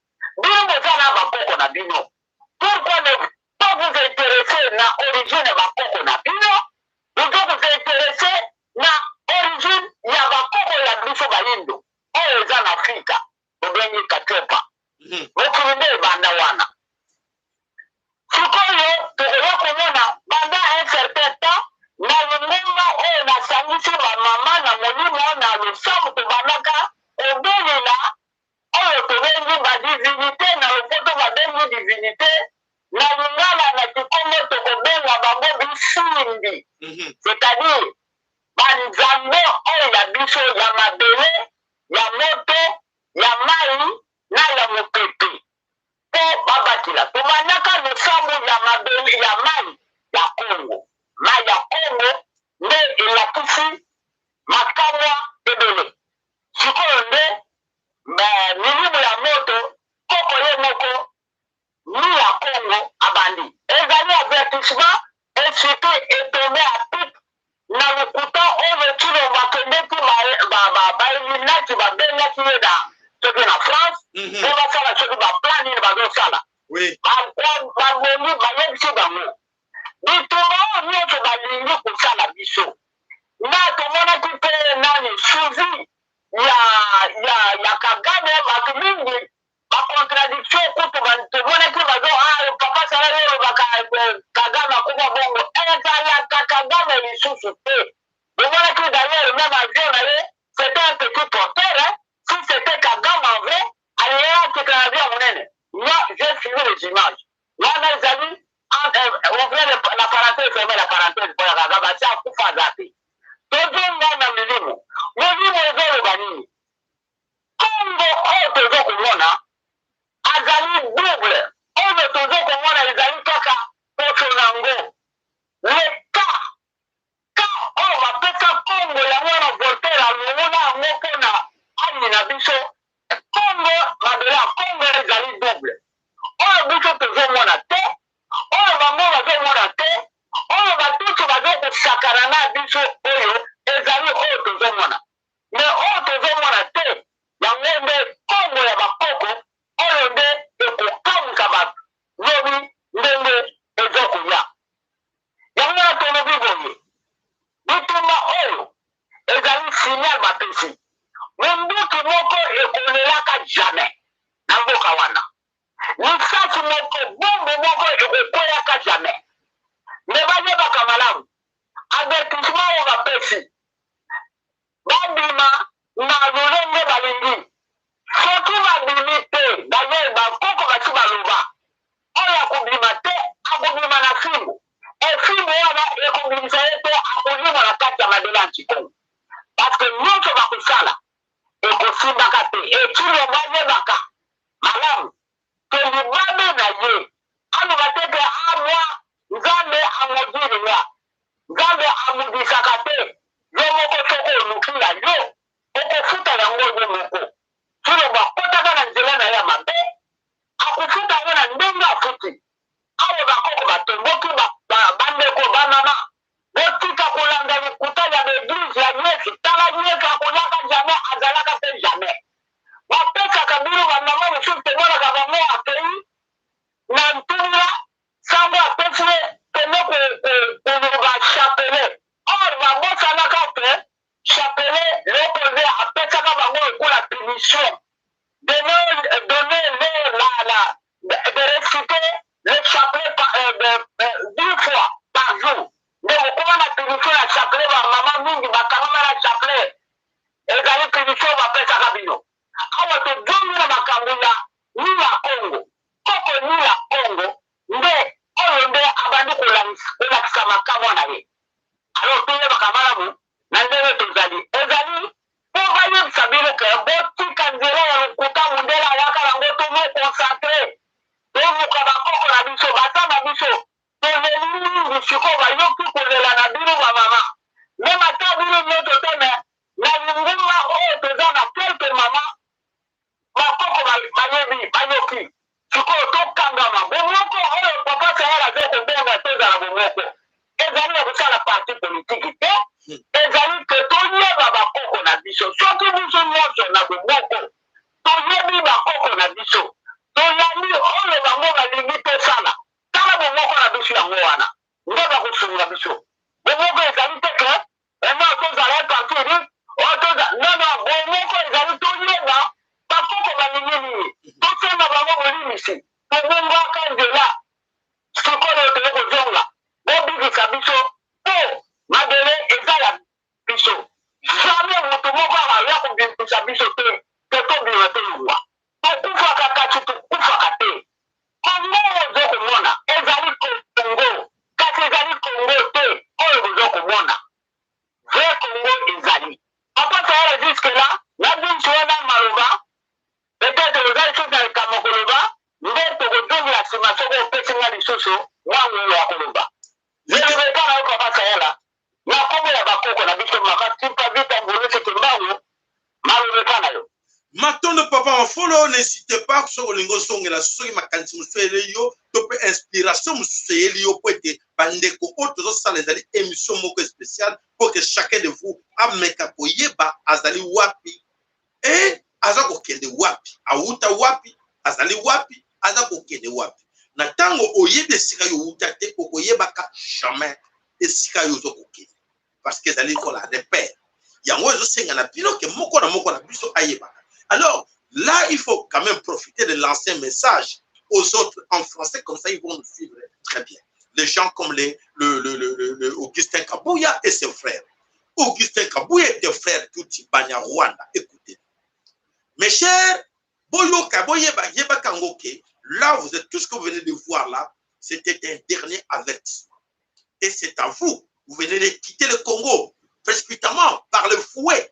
bino boza na bakoko na bino, pourquoi ne pas vous interesser na origine ya bakoko na bino? Bozo vous interesser na origine ya bakoko ya biso bayindo oyo eza na Afrika, bobengi Katiopa. Mokili nde ebanda wana. Sikoyo tokoya komona banda un certain temps na lingomba oyo nasangisi ba mama na molimo na losambo, tobandaka kobelela oyo tobengi ba divinite, na lopoto babengi divinite, na lingala na kikongo tokobenga bango bisimbi, c'est-à-dire ba nzambe oyo ya biso ya mabele, ya moto, ya mayi na ya mopepe mpo babatela. Tobandaka losambo ya mabele ya mayi ya Kongo. Mayi ya Kongo nde elakisi makamwa ebele. Sikoyo nde milimo ya moto, koko ye moko ni ya Kongo abandi. Ezali avertissement et surtout etombe à pic na lokuta oyo Tshilombo akendeki ba Illuminati babengaki ye na soki na France mpo basala soki ba plan nini bazosala. Babongi bayebisi bango bitumba oyo nyonso balingi kosala biso. Na tomonaki mpe nani suivi ya Kagame, bato mingi ba contradiction kutu tomonaki bazo ah papa sala yo olobaka Kagame akufa bongo, ezalaka Kagame lisusu te. Bomonaki d'ailleurs même avion na ye c'était un petit porteur, hein? Si c'était Kagame en vrai alingaki akita na avion monene. Moi j'ai suivi les images wana, ezali ouvrir la parenthèse, fermer la parenthèse mpo ya Kagame asi akufa aza te. Tozonga na milimo. Molimo ezoloba nini? Kongo oyo tozo komona azali double, oyo tozo komona ezali kaka poso nango, le cas ka oyo bapesa Kongo yango wana Voltaire alongola yango mpona ayina biso. Kongo, mabele ya Kongo ezali double, oyo biso tozomona te, oyo bango bazomona te, oyo batutu bazokosakana na biso, oyo ezali oyo tozomona. Mais oyo tozomona te, yango nde Kongo ya bakoko, oyo nde ekokamwisa bato lobi ndenge ezokoya. Yango wana tolobi boye, bitumba oyo ezali signal bapesi, monduki moko ekolelaka jamais na mboka wana, lisasi moko, bombe moko ekokweyaka jamais. Me bayebaka malamu avertissement oyo bapesi, babima na lolenge balingi. Soki babimi te, d'ailleurs bakoko basi baloba, oyo akobima te akobima na fimbo, efimbo wana ekobimisa ye te, akolimwa na kati ya mabele ya Nchikongo, parce que nyonso bakosala ekosimbaka te. Etshilombo ayebaka malamu ke libabe na ye, aloba te ke amwa Nzambe amodiri nga. Nzambe amudisaka te, yo moko soki oluki ya yo okofuta yango yo moko. Tshilombo akotaka na nzela na ye ya mabe, akofuta yango na ndenge afuti. Awa bakoko batomboki, bandeko ba mama botika kolanda lokuta ya ba eglise ya. Biso bata na biso toleli mingi. Sikoyo bayoki kolela na bino bamama, même ata bino nyonso te, mais na lingomba oyo toza na quelques mama bakoko bayebi, bayoki. Sikoyo tokangama bomoko oyo papa Sayala aza kobenga. Tozala bomoko, ezali ya kosala parti politique te, ezali ke toyeba bakoko na biso. Soki biso nyonso na bomoko toyebi bakoko na biso, tolandi oyo bango balingi tosala, tala bomoko na biso yango wana nde bakosunga biso. Bomoko ezali te ke ema tozala parti unique oyo toza. Non, non, bomoko ezali toyeba bakoko balingi nini, tosenga bango bolimbisi, tobungaka nzela, sikoyo toye kozonga, bobikisa biso, mpo mabele eza ya biso. Jamais motu moko aya kobimisa biso te ke tobima, tolongwa. Tokufaka kasi tokufaka te. Kongo oyo ozo komona ezali Kongo, kasi ezali Kongo te oyo bozo komona. Vrai Kongo ezali papa Sayala. Jusque là na biso wana maloba, peut-être oza lisusu na likambo koloba, nde tokozongela nsima soki opesi nga lisusu mwa ngongo ya koloba. Lelobeka na yo, papa Sayala, na kombo ya bakoko na biso, mama Kimpa Vita Mvuluzi Kimbangu, malobeka na yo. Matondo, papa Mafolo. N'hésite pas soki olingi ozongela, soki makanisi mosusu eyeli yo to mpe inspiration mosusu eyeli yo, po ete bandeko oyo tozosala ezali émission moko spéciale pour que chacun de vous ameka koyeba azali wapi e aza kokende wapi, awuta wapi, azali wapi, aza kokende wapi. Na ntango oyebi esika yo owuta te, okoyebaka jamais esika yo oza kokende, parce que ezali lokola repère. Yango ezosenga na bino ke moko na moko na biso ayebaka. Alors là, il faut quand même profiter de lancer un message aux autres en français, comme ça ils vont nous suivre très bien. Les gens comme les, le Augustin Kabouya et ses frères. Augustin Kabouya et ses frères Tutsi Banyarwanda, écoutez, mes chers, boyoka, boyeba, yebaka yango ke là vous êtes, tout ce que vous venez de voir là, c'était un dernier avertissement et c'est à vous. Vous venez de quitter le Congo précipitamment par le fouet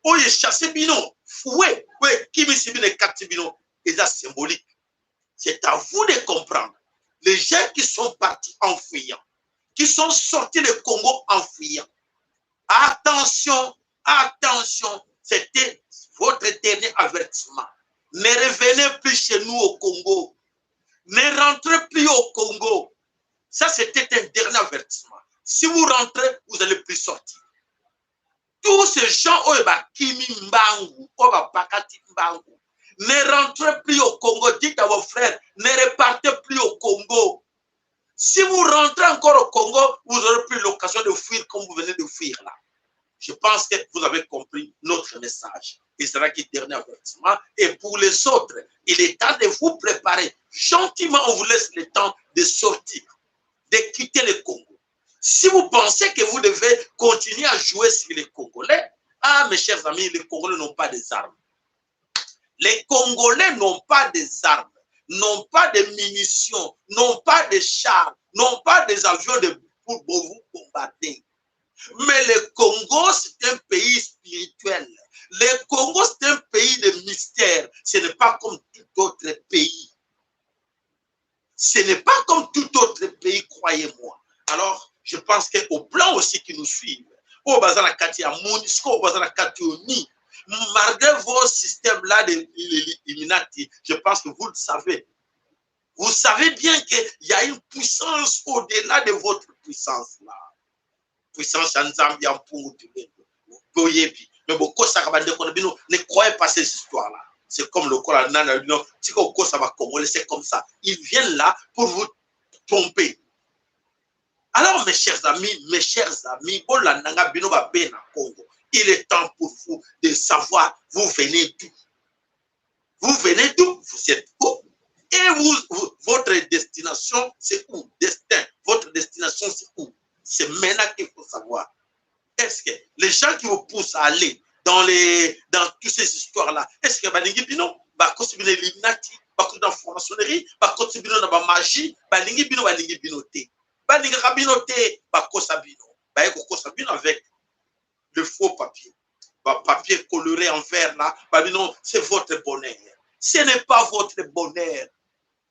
oyo chassé bino, fouet oyo ekimisi bino, ekati bino. Eza symbolique. C'est à vous de comprendre. Les gens qui sont partis en fuyant, qui sont sortis du Congo en fuyant, attention, attention, c'était votre dernier avertissement. Ne revenez plus chez nous au Congo, ne rentrez plus au Congo. Ça, c'était un dernier avertissement. Si vous rentrez, vous allez plus sortir. Tous ces gens oyo bakimi mbangu, oyo bapakati mbangu, ne rentrez plus au Congo. Dites à vos frères, ne repartez plus au Congo. Si vous rentrez encore au Congo, vous n'aurez plus l'occasion de fuir comme vous venez de fuir là. Je pense que vous avez compris notre message. Et c'est là qui est dernier avertissement. Et pour les autres, il est temps de vous préparer. Gentiment, on vous laisse le temps de sortir, de quitter le Congo. Si vous pensez que vous devez continuer à jouer sur les Congolais, ah, mes chers amis, les Congolais n'ont pas des armes. Les Congolais n'ont pas des armes, n'ont pas de munitions, n'ont pas de chars, n'ont pas des avions pour vous bombarder. Mais le Congo, c'est un pays spirituel. Le Congo, c'est un pays de mystère. Ce n'est pas comme tout autre pays. Ce n'est pas comme tout autre pays, croyez-moi. Alors, je pense qu'au plan aussi qui nous suivent, oyo baza na kati ya MONUSCO, oyo baza na kati ONU, malgré vos systèmes là de Illuminati, je pense que vous le savez. Vous savez bien qu'il y a une puissance au-delà de votre puissance là. Puissance ya Nzambe ya mpungu tulendo. Boyebi. Mais bokosaka bandeko na bino, ne croyez pas ces histoires là. C'est comme lokola nana bino, tika kokosa ba Congolais, c'est comme ça. Ils viennent là pour vous tromper. Alors, mes chers amis, bolandanga bino ba na Congo. Il est temps pour vous de savoir, vous venez d'où. Vous venez d'où? Vous êtes où? Et vous, votre destination, c'est où? Destin. Votre destination, c'est où? C'est maintenant qu'il faut savoir. Est-ce que les gens qui vous poussent à aller dans toutes ces histoires-là, est-ce que balingi bino, bakosi bino Illuminati, bakosi dans franc-maçonnerie, bakosi bino dans ba magie, balingi bino, balingi bino te? Balingaka bino te, bakosa bino. Baye kokosa bino avec le faux papier. Ba papier coloré en vert là, babino, c'est votre bonheur. Ce n'est pas votre bonheur.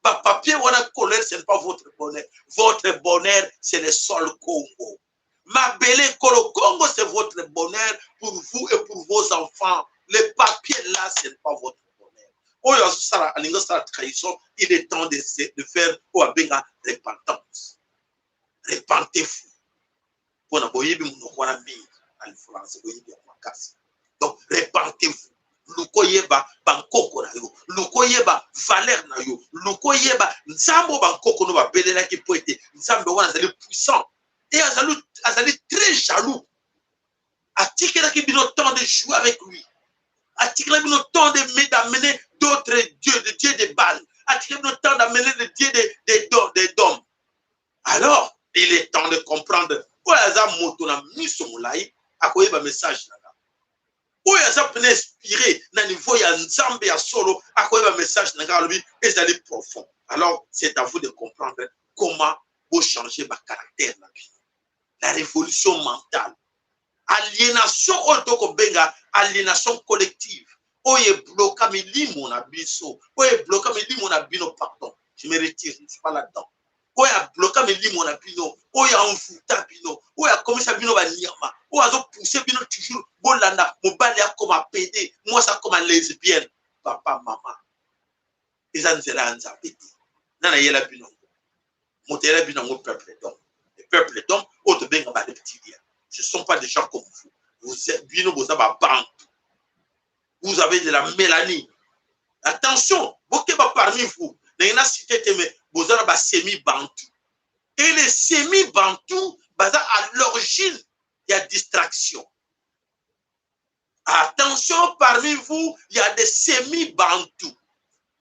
Bapapier wana colonel, ce n'est pas votre bonheur. Votre bonheur, c'est le sol Congo. Mabele ekolo Congo, c'est votre bonheur pour vous et pour vos enfants. Les papiers là, ce n'est pas votre bonheur. Oyo azosala, alingi osala trahison, il est temps de faire oyo abenga repentance. Repentez-vous. Mpona boyebi monoko wana mingi na lifrançais, boyebi yango makasi. Donc repentez-vous. Luka oyeba bankoko na yo, luka oyeba valeur na yo, luka oyeba Nzambe oyo bankoko no babelelaki, mpo ete Nzambe wana azali puissant et azali très jaloux. Atikelaki bino temps de jouer avec lui, atikelaki bino temps de d'amener d'autres dieux, de dieux de Baal, atikelaki bino temps d'amener le dieu de d'hommes. Alors il est temps de comprendre. Oyo aza moto na miso molai akoyeba message na nga. Oyo aza pene inspiré na niveau ya Nzambe ya solo akoyeba message na nga. Alobi ezali profond. Alors c'est à vous de comprendre comment bochanger bacaractère na bino, la révolution mentale, aliénation oyo tokobenga aliénation collective, oyo ebloka milimo na biso, oyo ebloka milimo na bino. Pardon, je me retire, je ne suis pas là-dedans. Oyo abloka milimo na bino, oyo amvuta bino, oyo akomisa bino banyama, oyo azopousse bino toujours bolanda mobali akoma pédé, mwasi akoma lesbienne. Papa, mama, eza nzela ya Nzambe te. Nana yela bino yango? Moto ayela bino yango? Peuple d'homme, le peuple d'homme oyo tobenga bareptiliens, ce sont pas des gens comme vous. Vous, bino boza babantu, vous avez de la mélanine. Attention, bokeba, parmi vous, ndenge na cité te, mais boza na basemi bantu, et les semi bantu baza à l'origine ya distraction. Attention, parmi vous, il y a des semi bantu.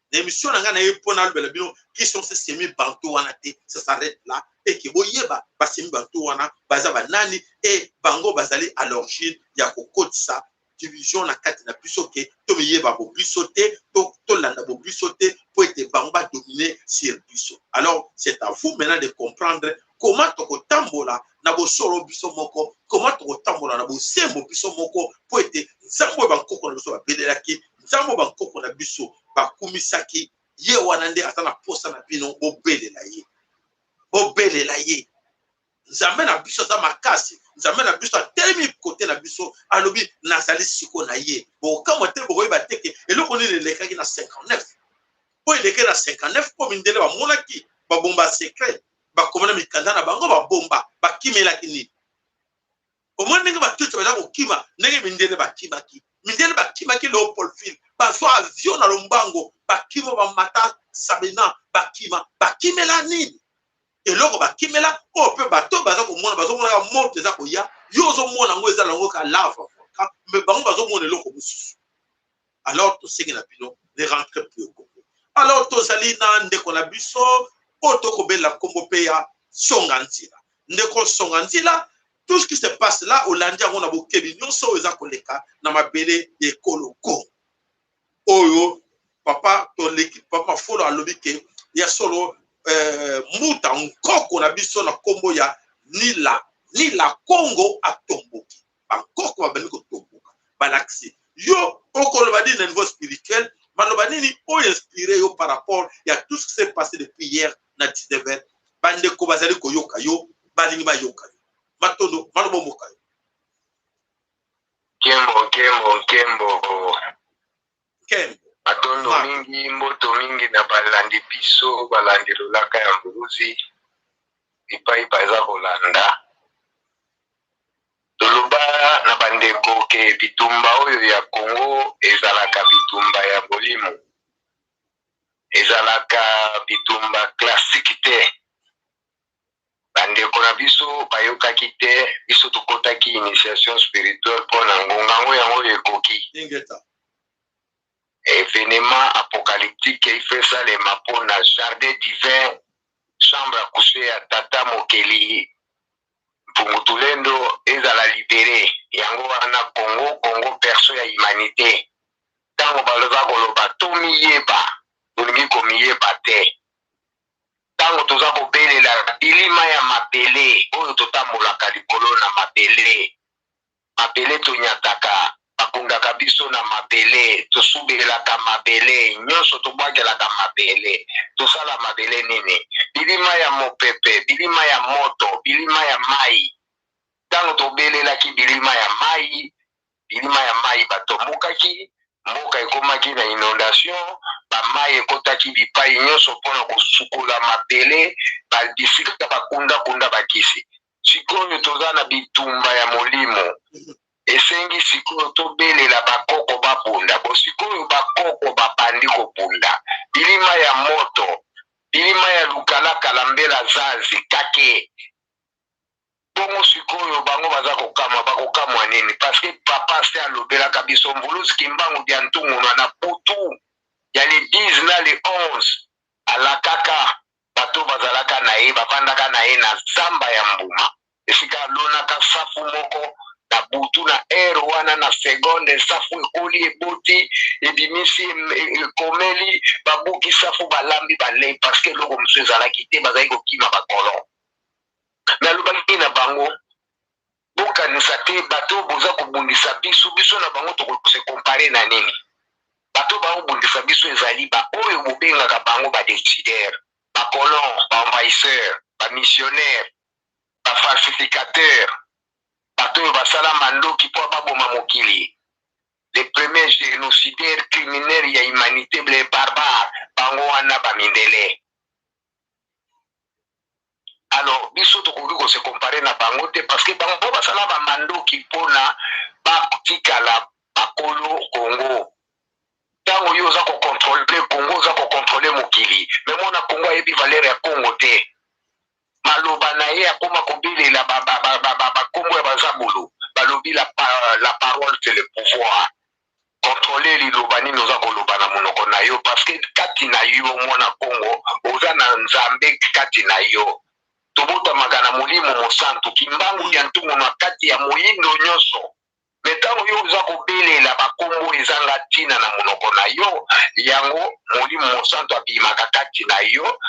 Émission na ngai na ye mpo nalobela bino qui sont ces semi bantu wana te. Ça s'arrête là et ke boyeba basemi bantu wana baza banani e bango bazali à l'origine ya kokotisa division na kati na biso, ke tomiyeba bobiso te, tolanda bobiso te, mpo ete bango badomine sur biso. Alors c'est à vous maintenant de comprendre comment tokotambola na bosolo biso moko, comment tokotambola na bosembo biso moko, mpo ete Nzambe oyo bankoko na biso babelelaki, Nzambe oyo bankoko na biso bakumisaki, ye wana nde aza na posa na bino. Bobelela ye, bobelela ye. Nzambe na biso aza makasi. Nzambe na biso atelemi kote na biso, alobi nazali siko na ye. Bokamwa te, bokoyeba te ke eloko nini elekaki na 59. Oyo elekaki na 59, mpo mindele bamonaki, babomba secret, bakoma na mikanda na bango, babomba. Bakimelaki nini? Omoni ndenge batuti baza kokima, ndenge mindele bakimaki. Mindele bakimaki Léopoldville, bazwa avion na lombango, bakima, bamata Sabena, bakima. Bakimela nini? Eloko bakimela oyo mpe bato baza komona, bazomonaka moto eza koya. Yo ozomona yango eza nango ka lave volcan, mais bango bazomona eloko mosusu. Alors tosengi na bino, ne rentre plus au Congo. Alors tozali na ndeko na biso oyo tokobelela nkombo mpe ya Songa Nzila. Ndeko Songa Nzila, tout ce qui se passe là, olandi yango na bokebi nyonso oyo eza koleka na mabele ya ekolo Congo. Oyo papa toleki, papa Mafolo alobi ke ya solo, mbuta nkoko na biso na nkombo ya Nila Nila Congo atomboki, bankoko babandi kotomboka. Balakisi yo, okoloba nini na niveau spirituel? Maloba nini oyo inspiré yo par rapport ya tout ce qui s'est passé depuis hier na 19 heures? Bandeko bazali koyoka yo, balingi bayoka yo. Matondo, maloba mboka yo. Nkembo, nkembo, nkembo! Nkembo! Matondo mingi, mboto mingi na balandi biso, balandi lolaka ya Mbuluzi epai baza kolanda. Toloba na bandeko ke bitumba oyo ya Congo ezalaka bitumba ya molimo, ezalaka bitumba classique te. Bandeko na biso bayokaki te. Biso tokɔtaki initiation spirituelle mpo na ngonga yango, yango oyo ekoki. Ingeta. Événement apocalyptique ife esalema mpo na jardin divin, chambre à coucher ya tata mokeli Mpungu Tulendo ezala libéré. Yango wana Congo, Congo berceau ya humanité. Ntango baloza koloba tomiyeba, tolingi komiyeba te. Ntango toza kobelela bilima ya mabele oyo totambolaka likolo na mabele, mabele tonyataka. Bakundaka biso na mabele, tosubelaka mabele, nyonso tobwakelaka mabele. Tosala mabele nini? Bilima ya mopepe, bilima ya moto, bilima ya mai. Ntango tobelelaki bilima ya mai, bilima ya mai batombokaki, mboka ekomaki na inondation, bamai ekotaki bipai nyonso mpona kosukola mabele, bisika bakundakunda bakisi. Sikoyo toza na bitumba ya molimo. Esengi sikoyo tobelela bakoko babunda. Bo sikoyo bakoko babandi kobunda. Bilima ya moto, bilima ya lukalakala, mbela zazi, kake. Bongo sikoyo bango baza kokamwa, bakokamwa nini? Parce que papa se alobelaka biso Mvuluzi Kimbangu dia Ntungunwa na butu ya le 10 na le 11, alakaka bato bazalaka na ye, bafandaka na ye na zamba ya mbuma, esika alonaka safu moko na butu na heure wana na seconde safu ekoli, eboti, ebimisi, ekomeli, babuki safu, balambi, balei, parce que eloko mosusu ezalaki te, bazali kokima bacolon. Me alobaki na bango: bokanisa te bato boza kobundisa biso, biso na bango tokose comparer na nini? Bato baobundisa biso ezali baoyo bobengaka bango badécideur, bacolon, baenvahisseur, bamissionnaire, bafalsificateur, bato oyo basala mandoki mpo baboma mokili, les premiers génocidaires criminels ya humanité, les barbares, bango wana bamindele. Alors biso tokoki kose comparer na bango te, parce que bango basala bamandoki mpona batikala bakolo Kongo. Ntango yo oza kocontrôler Kongo, oza kocontrôler mokili. Me mwana Kongo ayebi valeur ya Kongo te. Maloba na ye akóma kobelela bakombo ya bazabulu. Balobi la parole, c'est le pouvoir. Contrôle liloba nini oza koloba na monoko na yo, parce que kati na yo, mwana Kongo, oza na Nzambe kati na yo. Tobotamaka na Molimo Mosantu Kimbangu ya Ntungu na kati ya moyindo nyonso. Me ntango yo oza kobelela bakombo ezanga ntina na monoko na yo, yango Molimo Mosantu abimaka kati na yo,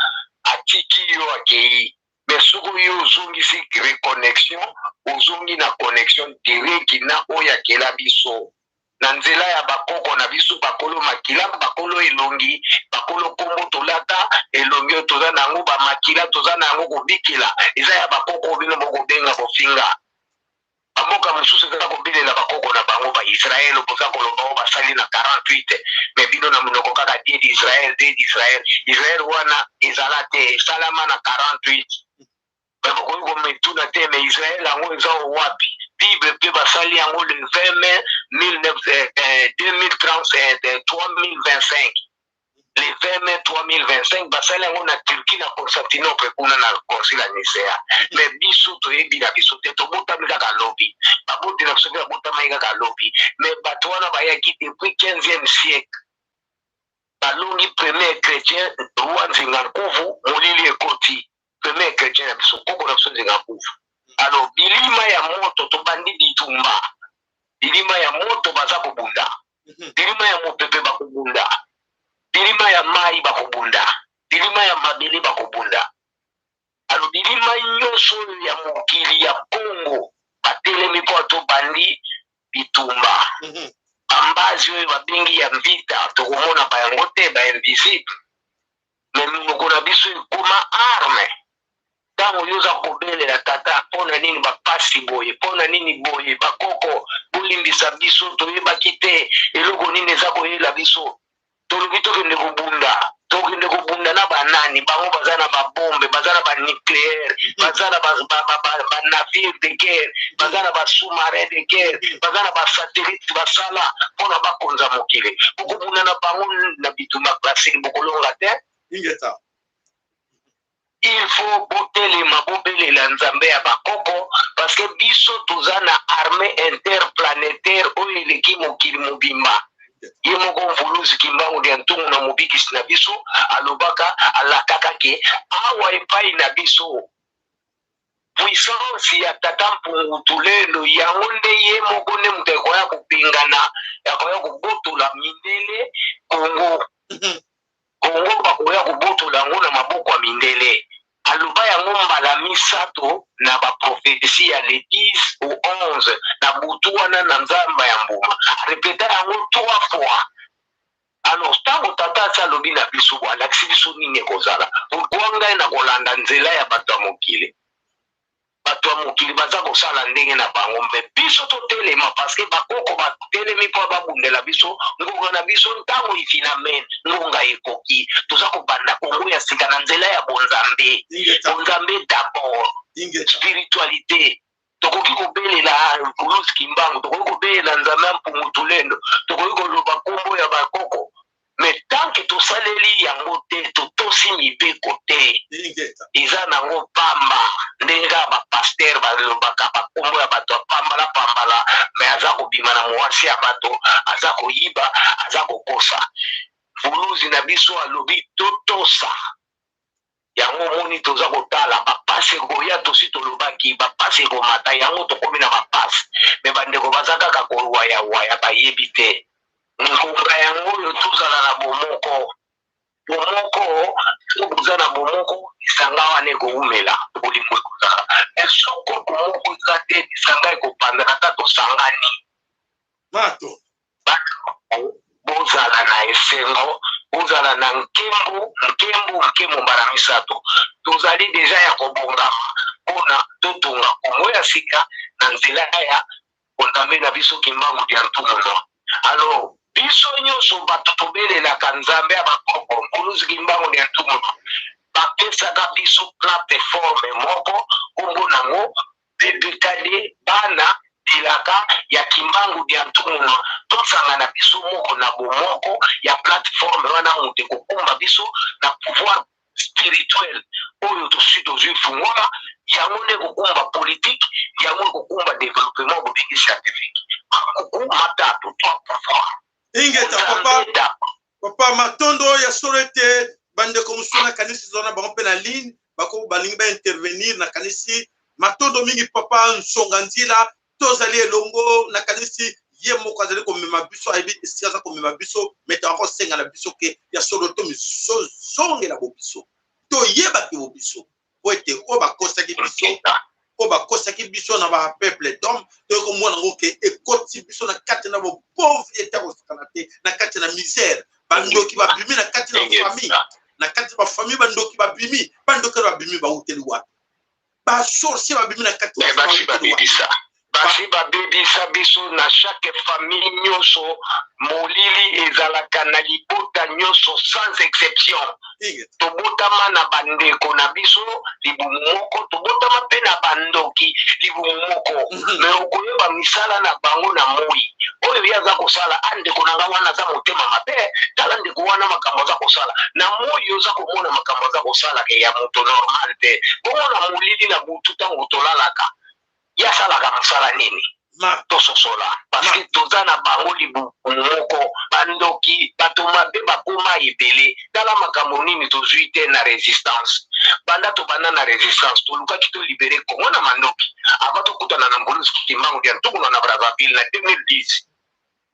atiki yo, akei. Me soki yo ozongisi reconnexion, ozongi na connexion direct na oyo akela biso na nzela ya bakoko na biso, bakolo makila, bakolo elongi, bakolo kombo tolata, elongi oyo toza na yango, bamakila toza na yango, kobikela eza ya bakoko. Bino bokobenga bofinga bamboka mosusu eza kobelela bakoko na bango. Baisraele boza koloba oyo basali na 48, me bino na monoko kaka Dieu d'Israël, Dieu d'Israël. Israel wana ezala te, esalama na 48. Me bokoki komituna te, me Israel yango eza wapi? Bible mpe basali yango le 20 mai 2030, 3025, le 20 mai 3025, basali yango na Turquie, na Constantinople kuna, na concile ya Nicea. Me biso toyebi na biso te, tobotami kaka lobi, baboti na biso mpe babotamaki kaka lobi. Me bato wana bayaki depuis 15e siècle, balongi premier chrétien, roi Nzinga Nkuvu. Molili ekoti, premier chrétien na biso, koko na biso Nzinga Nkuvu. Alors bilima ya moto, tobandi bitumba. Bilima ya moto baza kobunda, bilima ya mopepe bakobunda, bilima ya mai bakobunda, bilima ya mabele bakobunda. Alors bilima nyonso oyo ya mokili ya Kongo batelemi mpo tobandi bitumba. Bambazi oyo babengi ya mvita, tokomona bayango te, bainvisible. Me monoko na biso ekoma arme. Ntango yo oza kobelela tata, mpo na nini bapasi boye, mpo na nini boye, bakoko bolimbisa biso, toyebaki te eloko nini eza koyela biso. Tolobi tokende kobunda, tokende kobunda na banani? Bango baza na babombe, baza na banucléaire, baza na banavire de guerre, baza na basous-marin de guerre, baza na basatellite basala mpona bakonza mokili. Bokobunda na bango na bitumba classique, bokolonga te. Ingeta. Il faut botelema, bobelela Nzambe ya bakoko, parce que biso toza na armée interplanétaire oyo eleki mokili mobimba. Ye moko Mvuluzi Kimbangu dia Ntungu na mobikisi na biso alobaka, alakaka ke awa epai na biso puissance ya tata Mpungu Tulendo, yango nde ye moko nde moto akoya kopengana, akoya kobotola mindele Kongo. Kongo bakoya kobotola yango na maboko ya mindele. Aloba yango. yango mbala misato na baprophétie ya le 10 ou 11 na butu wana na nzamba ya mbuma. Arepeta yango trois fois. Alors ntango tata asi alobi na biso, alakisi biso nini ekozala. Pourquoi ngai na kolanda nzela ya bato ya mokili? Bato ya mokili baza kosala ndenge na bango, mpe biso totelema, parce que bakoko batelemi mpo babundela biso ngonga na biso. Ntango ifinamene, ngonga ekoki, toza kobanda Kongo ya sika na nzela ya bonzambe. Bonzambe d'abord, spiritualité. Tokoki kobelela Mvuluzi Kimbangu, tokoki kobelela Nzambe ya Mpungu Tulendo, tokoki koloba nkombo ya bakoko, mais tant que tosaleli yango te, totosi mibeko te, eza nango pamba. Ndenge kaka bapasteur balobaka bakombo ya bato ya pambala pambala, mais aza kobima na mwasi ya bato, aza koyiba, aza kokosa. Mvuluzi na biso alobi totosa yango. Omoni, toza kotala bapasi ekoya. Tosi tolobaki bapasi ekomata, yango tokomi na bapasi, mais bandeko baza kaka kowayawaya, bayebi te ngonga yango oyo. Tozala na bomoko, bomoko. So boza na bomoko, lisanga wana ekowumela, bolingo ekozala. Mais soko bomoko eza te, lisanga ekopanzana. Ata tosangani, mato bozala na esengo, bozala na nkembo, nkembo, nkembo mbala misato. Tozali déjà ya kobongama mpona totonga Kongo ya sika na nzela ya bonzambe na biso Kimbangu dia Ntumuna. Alors biso nyonso bato tobelelaka Nzambe ya bakoko, Mvuluzi Kimbangu dia Ntumuna, bapesaka biso plateforme moko, nkombo nango BBKD, bana bilaka ya Kimbangu dia Ntumuna. Tosangana biso moko na bomoko ya plateforme wana, moto ekokumba biso na pouvoir spirituel oyo tosi tozwi fungola yango, nde ekokumba politique yango, ekokumba développement bobengi scientifique. Makuku matatu, trois pouvoir. Ingeta papa, papa Matondo. Ya solo ete bandeko mosusu nakanisi eza na bango mpe na ligne, bako balingi baintervenir. Nakanisi matondo mingi, papa Nsonga Nzila. Tozali elongo. Nakanisi ye moko azali komema biso, ayebi esika aza komema biso. Mais toka kosenga na biso ke ya solo tomizongela bobiso, toyebaki bobiso, po ete oyo bakosaki biso, oyo bakosaki biso na bapeuple d'homme, toyei komona yango ke ekoti biso na kati na bopauvreté kosakana te, na kati na misère. Bandoki babimi na kati na famille, na kati ya bafamille bandoki babimi. Bandoki oyo babimi bauteli wapi? Basorcier babimi na kati. Basi babebisa, basi babebisa biso na chaque famille nyonso. Molili ezalaka na libota nyonso sans exception. Tobotama na bandeko na biso libumu moko, tobotama mpe na bandoki libumu moko, mais okoyeba misala na bango na moi oyo ye aza kosala. A ndeko na nga wana aza motema mabe, tala ndeko wana makambo aza kosala. Na moi oza komona makambo aza kosalaka ya moto normal te. Bongo na molili, na butu, ntango tolalaka, ye asalaka mosala nini? Tososola, parce que toza na bango libumu moko. Bandoki, bato mabe bakoma ebele. Tala makambo nini tozwi te na résistance. Banda tobanda na résistance, tolukaki tolibérer Kongo na mandoki avant tokutana na Mvuluzi Kimbangu dia Ntukuna na Brazzaville na 2010.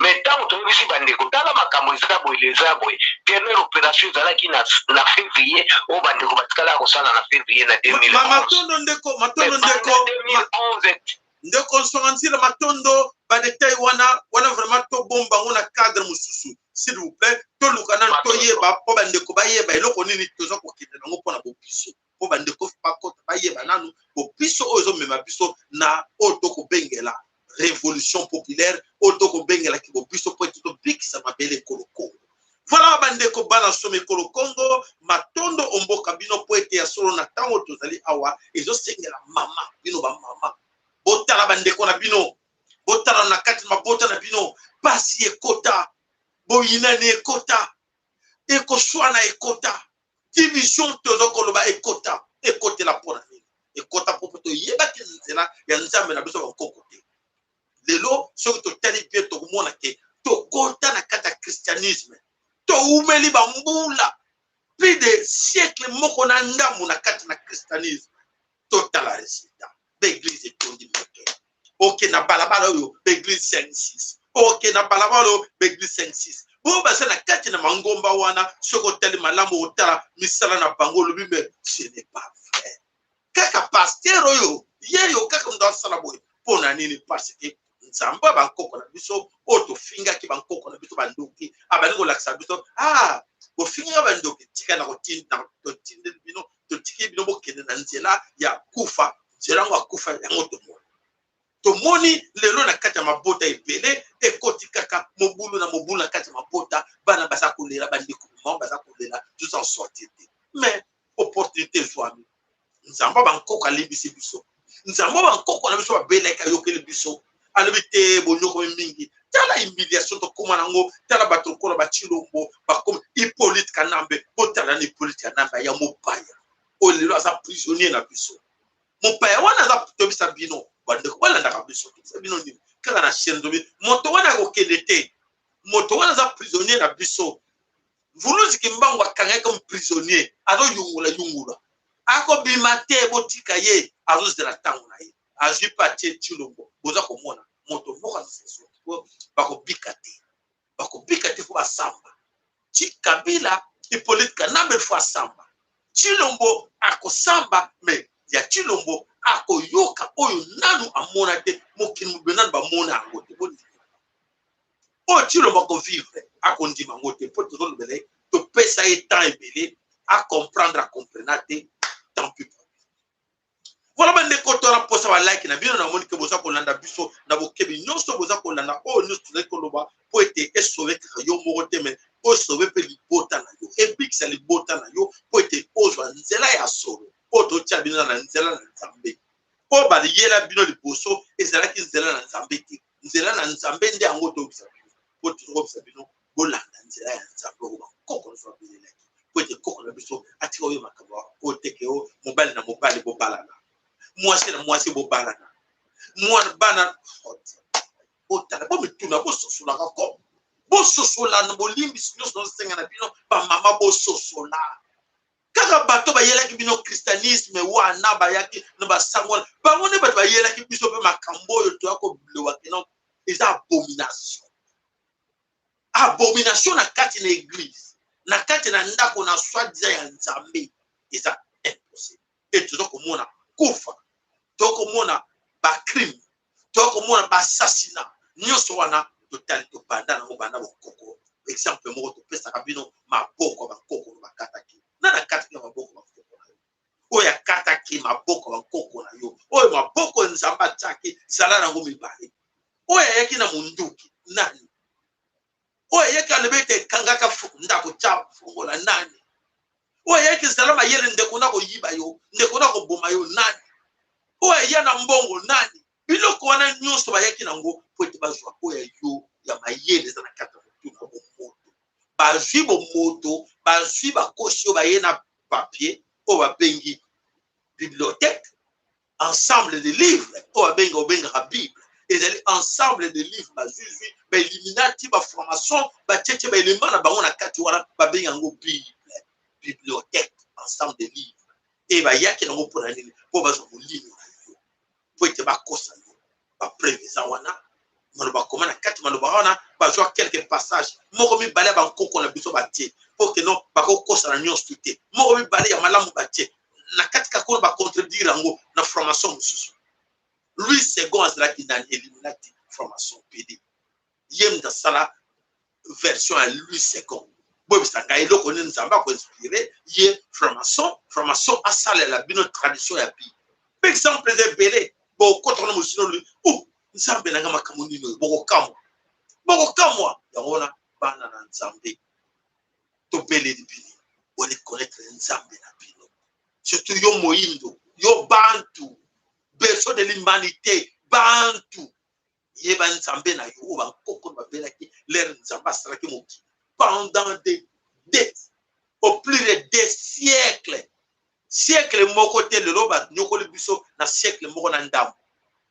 Mais ntango toyebisi bandeko, tala makambo eza boye, eza boye, dernière opération ezalaki na février oyo bandeko batikalaka kosala na février na 2011. Matondo ndeko, matondo ndeko. 2011. Ndeko Nsonga Nzila, matondo. Badétail wana wana vraiment tobomba yango na cadre mosusu, s'il vous plaît. Toluka nanu toyeba, mpo bandeko bayeba eloko nini toza kokende nango mpona bobiso, mpo bandeko bakota bayeba nanu bobiso oyo ezomema biso na oyo tokobengela révolution populaire, oyo tokobengelaki bobiso mpo ete tobikisa mabele ekolo Kongo. Voilà, bandeko bana somi ekolo Kongo, matondo omboka bino, mpo ete ya solo na ntango tozali awa, ezosengela mama, bino bamama, botala bandeko na bino, botala na kati mabota na bino. Pasi ekota, boyinani ekota, ekoswana ekota, division toza koloba ekota. Ekotela mpona nini? Ekota mpo toyebaki nzela ya Nzambe na biso bakoko te. Lelo soki totali bien, tokomona ke tokota na kati ya christianisme, toumeli bambula plus de siècle moko na ndambu na kati na christianisme. Totala résultat: baéglise etondi moke. Oke na balabala oyo, baéglise 5 6, oke na balabala oyo, baéglise 5 6. Oyo baza na kati na mangomba wana, soki otali malamu, otala misala na bango, olobi: mais ce n'est pas vrai. pasteur oyo ye yo kaka moto asala boye mpo na nini? Parce que Nzambe ya bankoko na biso oyo tofingaki bankoko na biso bandoki, abandi kolakisa biso: ah, bofingaka bandoki, tika na totindeli bino, totiki bino bokende na nzela ya kufa. Nzela yango akufa yango tomoni, tomoni lelo na kati ya mabota ebele ekoti kaka mobulu na mobulu na kati ya mabota. Bana baza kolela, bandeko mama baza kolela, toza sortir te. Mais opportunité ezwami, Nzambe bankoko alimbisi biso, Nzambe bankoko na biso babelaki ayokeli biso, alobi te bonyokomi mingi. Tala humiliation tokóma nango, tala bato lokola bachilombo bakomi Hippolyte Kanambe. Botala na Hippolyte Kanambe aya mopaya oyo lelo aza prisonnier na biso. Mopaya wana aza, toyebisa bino bandeko balandaka biso, toyebisa bino nini kaka na chaîne, tobi moto wana akokende te, moto wana aza prisonnier na biso. Mvuluzi Kimbangu akangaki comme prisonnier, azoyungula yungula, akobima te, botika ye, azozela ntango na ye. Azwi mpe atie Tshilombo. Boza komona moto moko azoseso, bakobika te, bakobika te, fo basamba ti Kabila. Hippolyte Kanambe fo asamba, Tshilombo akosamba, mais ya Tshilombo akoyoka oyo nanu amona te, mokili mobile nanu bamona yango te. Oyo Tshilombo akovivre, akondima yango te, mpo tozolobela ye, topesa ye temps ebele acomprendre, acomprena te, tant pis pour lui. Voilà bandeko, tona mposa balike na bino. Namoni ke boza kolanda biso na bokebi nyonso, boza kolanda oyo nyonso tozali koloba, mpo ete esauve kaka yo moko te, mais osauve mpe libota na yo, ebikisa libota na yo, mpo ete ozwa nzela ya solo oyo totia bino na nzela na Nzambe. Oyo bayela bino liboso ezalaki nzela na Nzambe te. Nzela na Nzambe nde yango toyebisa bino, mpo tozokobisa bino bolanda nzela ya Nzambe oyo bakoko nyonso babelelaki, mpo ete koko na biso atika oyo makambo oyo teke o mobali na mobali bobalana, mwasi na mwasi bobalana, mwana bana. Botala, bomituna, bososolaka ko bososola na bolimbisi nyonso nazosenga na bino bamama, bososola kaka bato bayelaki bino christianisme wana, bayaki na basango wana, bango nde bato bayelaki biso mpe makambo oyo toya kolewa keno eza abomination, abomination na kati na église, na kati na ndako na soi-disant ya Nzambe. Eza impossible. E toza komona kufa, tokomona bacrime, tokomona baassassinat nyonso wana. Totali, tobanda nango banda bokoko. Exemple moko topesaka bino: maboko ya bakoko bakataki. Nani akataki maboko bakoko na yo? Oyo akataki maboko ya bakoko na yo, oyo maboko Nzambe atiaki, zala nango mibale. Oyo ayaki na monduki nani? Oyo ayaki alobi ete ekangaka ndako, tya fongola nani? Oyo ayaki ezala mayele, ndeko na koyiba yo, ndeko na koboma yo nani? Oyo aya na mbongo nani? Biloko wana nyonso bayaki nango po ete bazwa oyo ya yo ya mayele eza na kati ya motu na bomoto. Bazwi bomoto, bazwi, bakosi oyo baye na papier oyo babengi bibliothèque, ensemble de livres oyo babenga, obengaka Bible, ezali ensemble de livres. Bazwizwi bailluminati, bafranc-maçon batietie baelema na bango na kati wana, babengi yango Bible, bibliothèque, ensemble de livres. E bayaki nango mpona nini? Mpo bazwa molimo na yo, mpo ete bakosa yo. Bapreuve eza wana, maloba koma na kati, maloba wana bazwa quelque passage moko mibale ya bankoko na biso batie, mpo ke non, bakokosana nyonso te. Moko mibale ya malamu batie na kati kaka oyo bacontredire yango na formation mosusu. Louis Segond azalaki nani? Illuminati, formation pd. Ye moto asala version ya Louis Segond. Boyebisa ngai eloko nini Nzambe akoinspire ye franc-maçon, franc-maçon asalela bino tradition ya Bible. Mpe exemple eza ebele, bokotaka na mosino lobi o Nzambe nanga, makambo nini oyo? Bokokamwa, bokokamwa. Yango wana bana na Nzambe, tobeleli bino boreconnaître Nzambe na bino, surtout yo moyindo, yo bantu, berceau de l'humanité, bantu, yeba Nzambe na yo oyo bankoko babelaki. L'heure Nzambe asalaki mokili, pendant des au plus de des siècles, siècle moko te, lelo banyokoli biso na siècle moko na ndambo,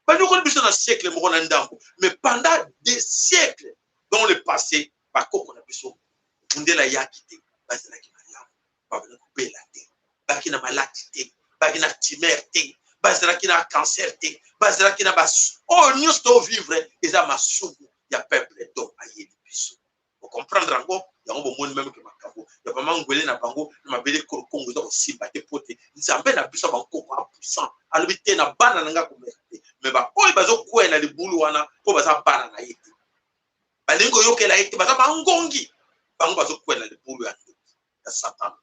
banyokoli biso na siècle moko na ndambo, mais pendant des siècles dans le passé, bakoko na biso, mundele ayaki te, bazalaki malamu, babanda kobela te, bazalaki na maladi te, bazalaki na tumeur te, bazalaki na cancer te, bazalaki na bas oyo nyonso tovivre eza masumu ya peuple. Donc ayeli biso. Bocomprendre yango. Yango bomoni meme ke makambo ya bamangwele na bango na mabele ekolo Kongo eza kosimba te, mpo te Nzambe na biso ya bankoko a puissant alobi te na bana na ngai komeka te. Me baoyo bazokwea na libulu wana mpo baza bana na ye te, balingi koyokela ye te, baza bangongi, bango bazokwea na libulu ya ndoki ya Satana.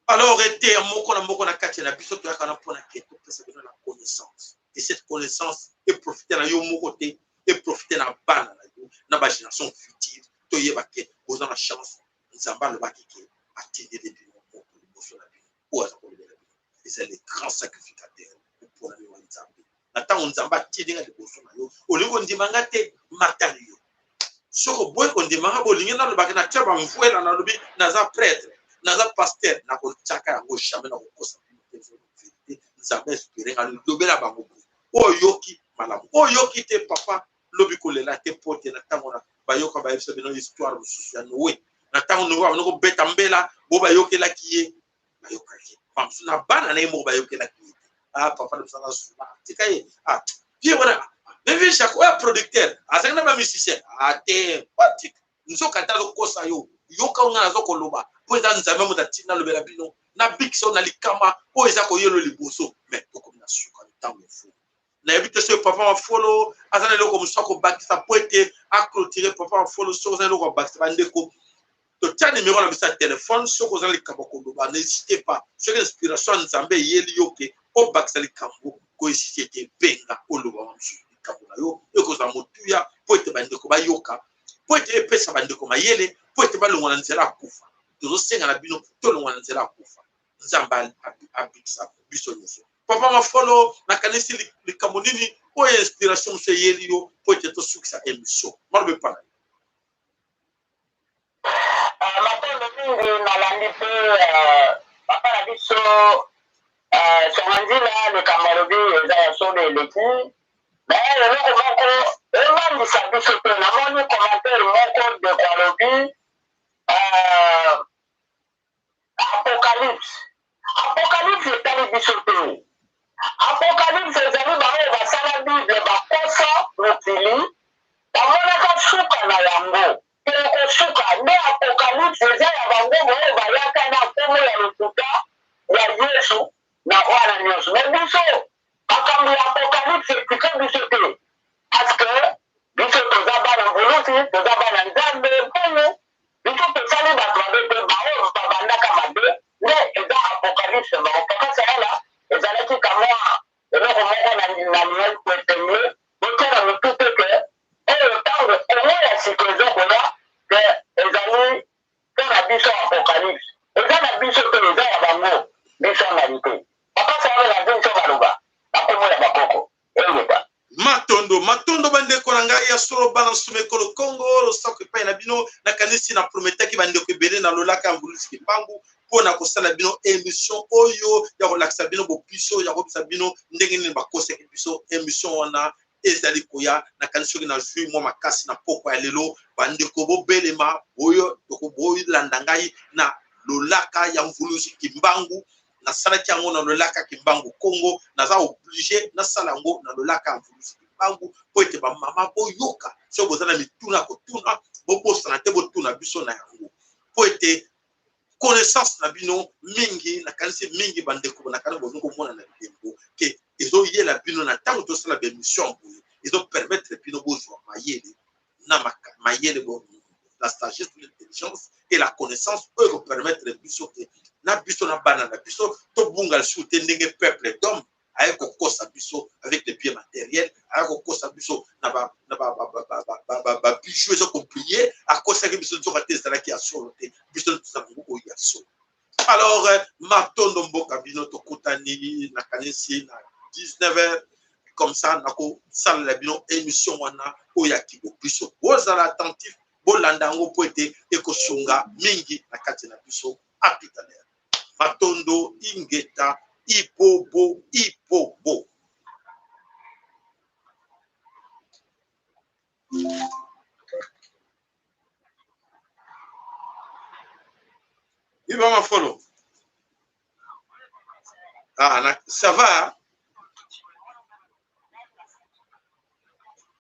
Alors eteya moko na moko na kati na biso, toyaka na mpona ke topesa bino na connaissance, et cette connaissance eprofite na yo moko te, eprofite na bana na yo, na bagénération future. Toyeba ke boza na chance. Nzambe alobaki ke atindeli bino moto liboso na bino oyo aza kolobela bino, eza le grand sacrificateur oponami wa Nzambe. Na ntango Nzambe atindi nga liboso na yo, olingi kondima nga te, matali yo. Soki oboyi kondima nga, bolingi nalobaki natia bamvuela, nalobi naza prêtre, naza pasteur, nakotiaka yango jamais, nakokosa bino te. Verité, Nzambe inspire nga, lobela bango boye. Oyo oyoki malamu, oyo oyoki te, papa, lobi kolela te, mpo te na ntango na bayoka bayebisa bino histoire mosusu ya Noe. Na ntango Noe abandi kobeta mbela, bo bayokelaki ye, bayokaki bamosusu na bana na ye moko bayokelaki ye te. Ah, papa na biso aza suma, tika ye. Ah, vie wana bebe Jacques oyo producteur azalaki na bamusicien ate batika nzoka te, azokosa yo. Yoka oyo ngai nazo koloba, mpo eza Nzambe moto atinda alobela bino, nabikisa yo na likama oyo eza koyelo liboso. Me tokomi na suka ntango efu. Nayebi te soki papa Mafolo aza na eloko mosusu akobakisa mpo ete aclotire. Papa Mafolo, soki oza na eloko akobakisa, bandeko, totia nimero na biso ya telefone. Soki oza na likambo ya koloba, n'hésite pas. Soki inspiration ya Nzambe eyeli yo ke obakisa likambo, kohésite te, benga, oloba wa mosusu likambo na yo. Ekozala motuya mpo ete bandeko bayoka, mpo ete epesa bandeko mayele, mpo ete balongwa na nzela ya kufa. Tozosenga na bino, tolongwa na nzela ya kufa. Nzambe abikisa biso nyonso. Papa Mafolo, nakanisi likambo nini oyo inspiration mosusu eyeli yo mpo ete tosukisa émission? Maloba epa na yo. Matondo mingi. Nalandi mpe papa na biso Songanzila, likambo alobi eza ya solo eleki. Me eloko moko ebangisa biso te, namoni commentaire moko, ndeko alobi apocalypse. Apocalypse etali biso te. Apocalypse ezali baoyo basala Bible, bakosa mokili, bamonaka suka na yango tokosuka nde. Apocalypse eza ya bango oyo bayaka na nkombo ya lokuta ya Yesu na wana nyonso. Me biso, makambo ya apocalypse etike biso te, parce que biso toza bana mvulusi, toza bana Nzambe mpungu. Biso tosali bato mabe te, baoyo babandaka mabe nde eza apocalypse bango. Papa Sayala, ezalaki kamwa eloko moko nalingaki koepingle. Botia na motu te ke oyo ntango Kongo ya sika eza koya, ke ezali mpo na biso. Apocalypse eza na biso te, eza ya bango, biso angali te. Papa Sayala, na biso baloba na kombo ya bakoko eyeba. Matondo, matondo bandeko na ngai ya solo, bana nsuma ekolo Kongo, losako epai na bino. Nakanisi na prometaki bandeko ebele na lolaka ya Mvuluzi Kimbangu mpo na kosala bino émission oyo ya kolakisa bino bobiso, ya koyebisa bino ndenge nini bakosaki biso. Émission wana ezali koya. Nakanisi soki nazwi mwa makasi na pokwa ya lelo, bandeko bobelema oyo bolanda ngai na lolaka ya Mvuluzi Kimbangu. Nasalaki yango na lolaka Kimbangu Kongo, naza oblige nasala yango na lolaka ya Mvuluzi Kimbangu mpo ete bamama boyoka. Soki boza na mituna kotuna, bobosana te botuna biso na yango, mpo ete connaissance na bino mingi. Nakanisi mingi bandeko, nakani bolingi komona na bilembo ke ezoyela bino na ntango tosala baémission boye, ezopermettre bino bozwa mayele na mayele, la sagesse, l'intelligence et la connaissance oyo ekopermettre biso ke na biso na bana na biso tobunga lisusu te, ndenge peuple d'homme aye kokosa biso avec les biens matériels, aye kokosa biso na babijou eza kobriller. Akosaki biso, nzoka te ezalaki ya solo te. Biso toza nango oyo ya solo. Alors matondo mboka bino, tokutani nakanisi na 19 heures comme ça, nakosalela bino émission wana oyo ya kibo biso. Bozala attentif, bolanda yango mpo ete ekosunga mingi na kati na biso. À tout à l'heure, matondo, ingeta, ibobo ibobo. Iba Mafolo. Ah, na, ça va?